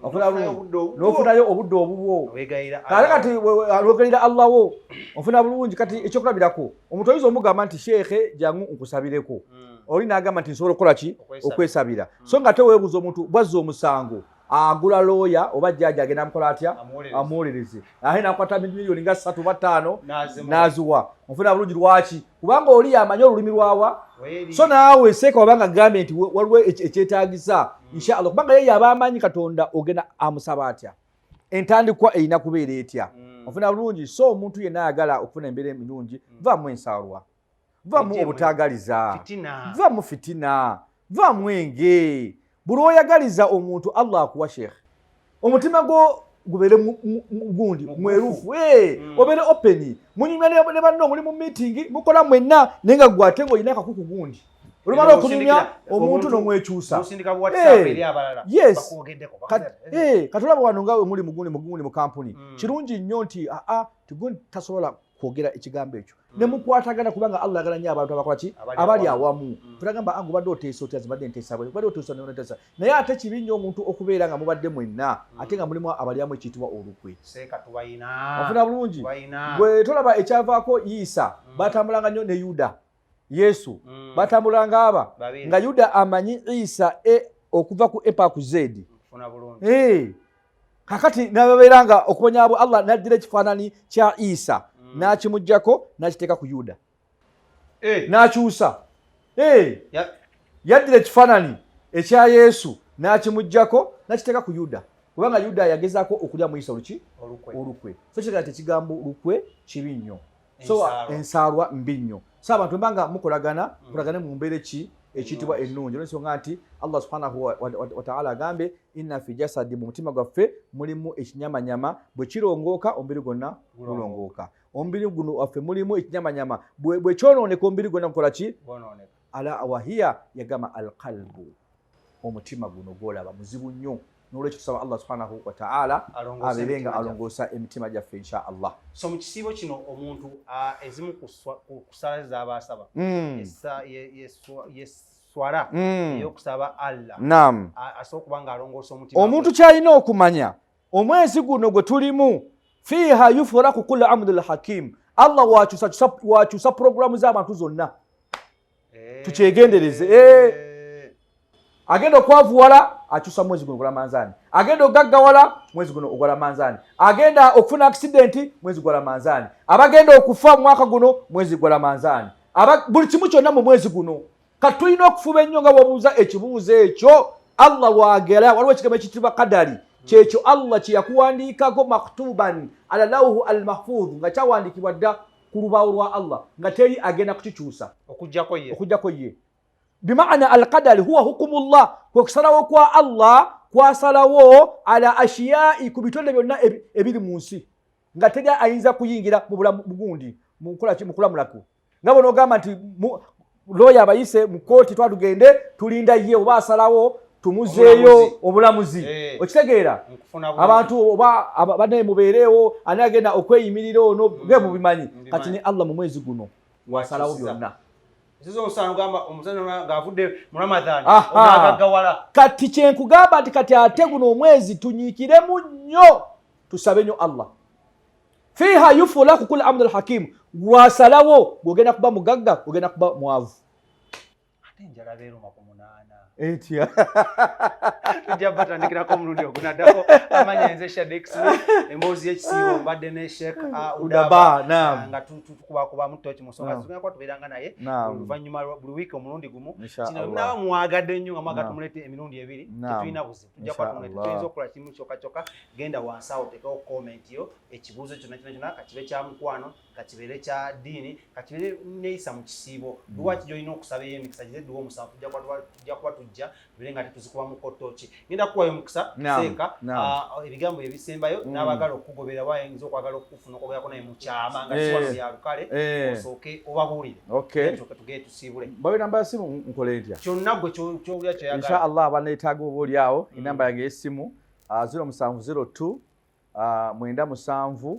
n'ofunayo obudde obubwo, kale kati wegayira Allah wo, ofuna bulungi. Kati ekyokulabirako, omuntu oyinza omugamba nti sheekhe jangu nkusabireko, oli n'agamba nti nsobola okukola ki, okwesabira. So nga teweebuuza omuntu bwazza omusango agula looya oba jjaaji agenda amukola atya, amuwolereze, ate nakwata miliyoni nga 3 oba 5 n'aziwa. Ofuna bulungi. Lwaki? Kubanga oli yamanyi olulimi lwawa. So naawe seeka wabanga agambye nti waliwo ekyetaagisa, inshallah, kubanga ye yaba amanyi Katonda ogenda amusaba atya, entandikwa erina kubeera etya. Ofuna bulungi. So omuntu yenna ayagala okufuna embeera emirungi, vaamu ensaalwa, vaamu obutaagaliza, vaamu fitina, vaamu enge. Buli oyagaliza omuntu Allah akuwa sheekhe, omutima gwo gubeere gundi mwerufu, obeere open, munyumya ne banno, muli mu meeting mukola mwenna, naye nga gwe ate ng'olina akakuku gundi, olumala okunyumya omuntu n'omwekyusa. Yes, katulaba wano nga muli mugundi mugundi mu kampuni, kirungi nnyo nti aa tigundi tasobola kwogera ekigambo ekyo, ne mukwatagana, kubanga Allah ayagala nnyo abantu abakola ki, abali awamu. Tulagamba angu badde oteesa otya, zibadde nteesa bwe badde oteesa nteesa, naye ate kibi nnyo omuntu okubeera nga mubadde mwenna ate nga mulimu abalyamu ekiyitibwa olukwe. Ofuna bulungi. Gwe tolaba ekyavaako Isa, batambulanga nnyo ne Yuda, Yesu batambulanga aba nga Yuda amanyi Isa okuva ku E ku Z. Kakati nababeera nga okubonyaabwe Allah n'addira ekifaananyi kya Isa n'akimuggyako n'akiteeka ku Yuda, n'akyusa. Yaddira ekifaananyi ekya Yesu n'akimuggyako n'akiteeka ku Yuda, kubanga Yuda yagezaako okulya mu Isa oluki olukwe. So kiraga nti ekigambo lukwe kibi nnyo, so ensaalwa mbi nnyo. So abantu mbanga mukolagana, mukolagane mu mbeera ki ekiyitibwa ennungi, olw'ensonga nti Allah subhanahu wa ta'ala agambye inna fi jasadi, mu mutima gwaffe mulimu ekinyamanyama, bwe kirongooka omubiri gwonna gulongooka. Omubiri guno waffe mulimu ekinyamanyama, bwe kyonooneka omubiri gwonna gukola ki? Ala wahiya yagamba alqalbu, omutima guno gwolaba muzibu nnyo. N'olwekyo tusaba Allah subhanahu wa ta'ala abeere nga alongoosa emitima gyaffe insha Allah. So mu kisiibo kino omuntu ezimu ku ssala z'aba asaba yeswala ey'okusaba Allah. Naam. Asobola okuba nga alongoosa omutima. Omuntu ky'alina okumanya omwezi guno gwe tulimu, fiiha yufuraku kullu amril hakim, Allah wakyusa programu z'abantu zonna. Tukyegendereze. Agenda okwavuwala akyusa mwezi guno ogwa Ramanzani, agenda okugaggawala mwezi guno ogwa Ramanzani, agenda okufuna accident mwezi gwa Ramanzani, abagenda okufa mwaka guno mwezi gwa Ramanzani, buli kimu kyonna mu mwezi guno. Kati tulina okufuba ennyo nga bw'obuuza ekibuuzo ekyo Allah wagera. Waliwo ekigambo ekiyitibwa kadari, kyekyo Allah kye yakuwandiikako maktuban ala lawhu al mahfudh, nga kyawandiikibwa dda ku lubaawo lwa Allah, nga teri agenda kukikyusa okujjako ye. Bimaana alqadari huwa hukumullah, kwe kusalawo kwa Allah kwasalawo ala ashiyai, ku bitonde byonna ebiri mu nsi, nga teri ayinza kuyingira mu bulamu bugundi mu kulamulaku. Nga bw'onoogamba nti looya abayise mu kkooti twatugende tulinda ye oba asalawo tumuzeeyo obulamuzi. Okitegeera abantu oba bannaye mubeereewo ani agenda okweyimirira ono ge mubimanyi. Kati ne Allah mu mwezi guno wasalawo byonna. Kati kyenkugamba nti kati ate guno omwezi tunyiikiremu nnyo, tusabe nnyo Allah. Fiiha yufulaku kullu amril hakim, lwasalawo gwogenda kuba mugagga, gwogenda kuba mwavu. Ate enjala beeruma ku 8. Etya? Tujja batandikirako omulundi ogunaddako. Amanya nze Shadik Smith, emboozi y'ekisiibo mbadde ne Sheikh Udaba, naam, nga tukubakubamu toki mu nsonga zigenda kuba tubeeranga naye oluvannyuma buli wiiki omulundi gumu. Kino naaba mwagadde nnyo nga mwagadde tumuleete emirundi ebiri, tetulina buzibu, tujja kuba tumuleete. Tuyinza okukola kimu kyokka kyokka, genda wansi awo oteekewo comment yo, ekibuuzo kyonna kyonna kyonna, kakibe kya mukwano, kakibeere kya ddiini, kakibeere neeyisa mu kisiibo, lwaki gy'olina okusaba ey'emikisa gize dduwa omusanvu, tujja kuba tujja tubeere nga tetuzikubamuko ttooki. Ngenda kukuwayo omukisa seeka ebigambo ebisembayo n'abaagala okukugobera, bayinza okwagala okukufuna okwogerako naye mu kyama nga si wano bya lukale, osooke obabuulire tugende tusiibule. Bawe namba ya simu nkole ntya? Kyonna gwe ky'owulira kyoyagala. Insha Allah abaneetaaga oba oli awo, enamba yange ey'essimu 0702 97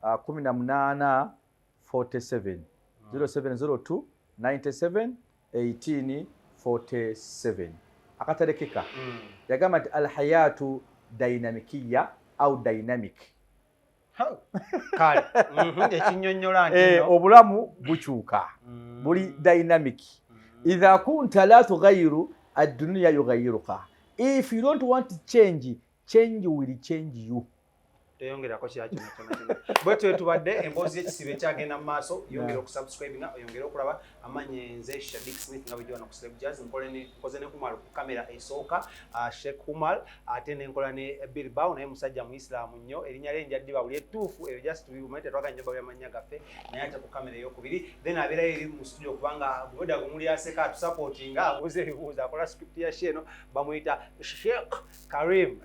18 47, 0702 97 18 47. Akaterekeka yagamba nti alhayatu dynamikiya au dynamic. Kale ekinyonnyola nti obulamu bukyuka, buli dynamic. Idha kunta la tughayiru ad-dunya yughayiruka. If you don't want to change, change will change you. Toyongerako kira kyonna kyonna kyonna. Bwe tubadde emboozi y'ekisiibo ekyagenda mu maaso, yongera okusubscribinga, oyongere okulaba. Amanye nze Shadik Smith nga bijja wano ku Celeb Jazz, nkoze ne Umar ku kamera esooka, Sheikh Umar, ate ne nkola ne Bill Bow, naye musajja Muislaamu nnyo, erinnya lye njaddiba buli ettuufu, ebyo just tubimanyi, tetwagala nnyo babya mannya gaffe, naye ate ku kamera ey'okubiri. Then abeerayo eri mu studio kubanga gubodda gumuli aseka atusupportinga, abuuza ebibuuzo, akola script ya show eno, bamuyita Sheikh Karim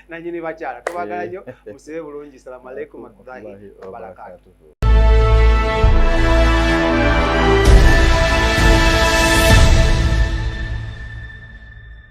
nanyini bakyala. Tubagala nnyo, musibe bulungi. Salamu alaikum warahmatullahi wabarakatuh.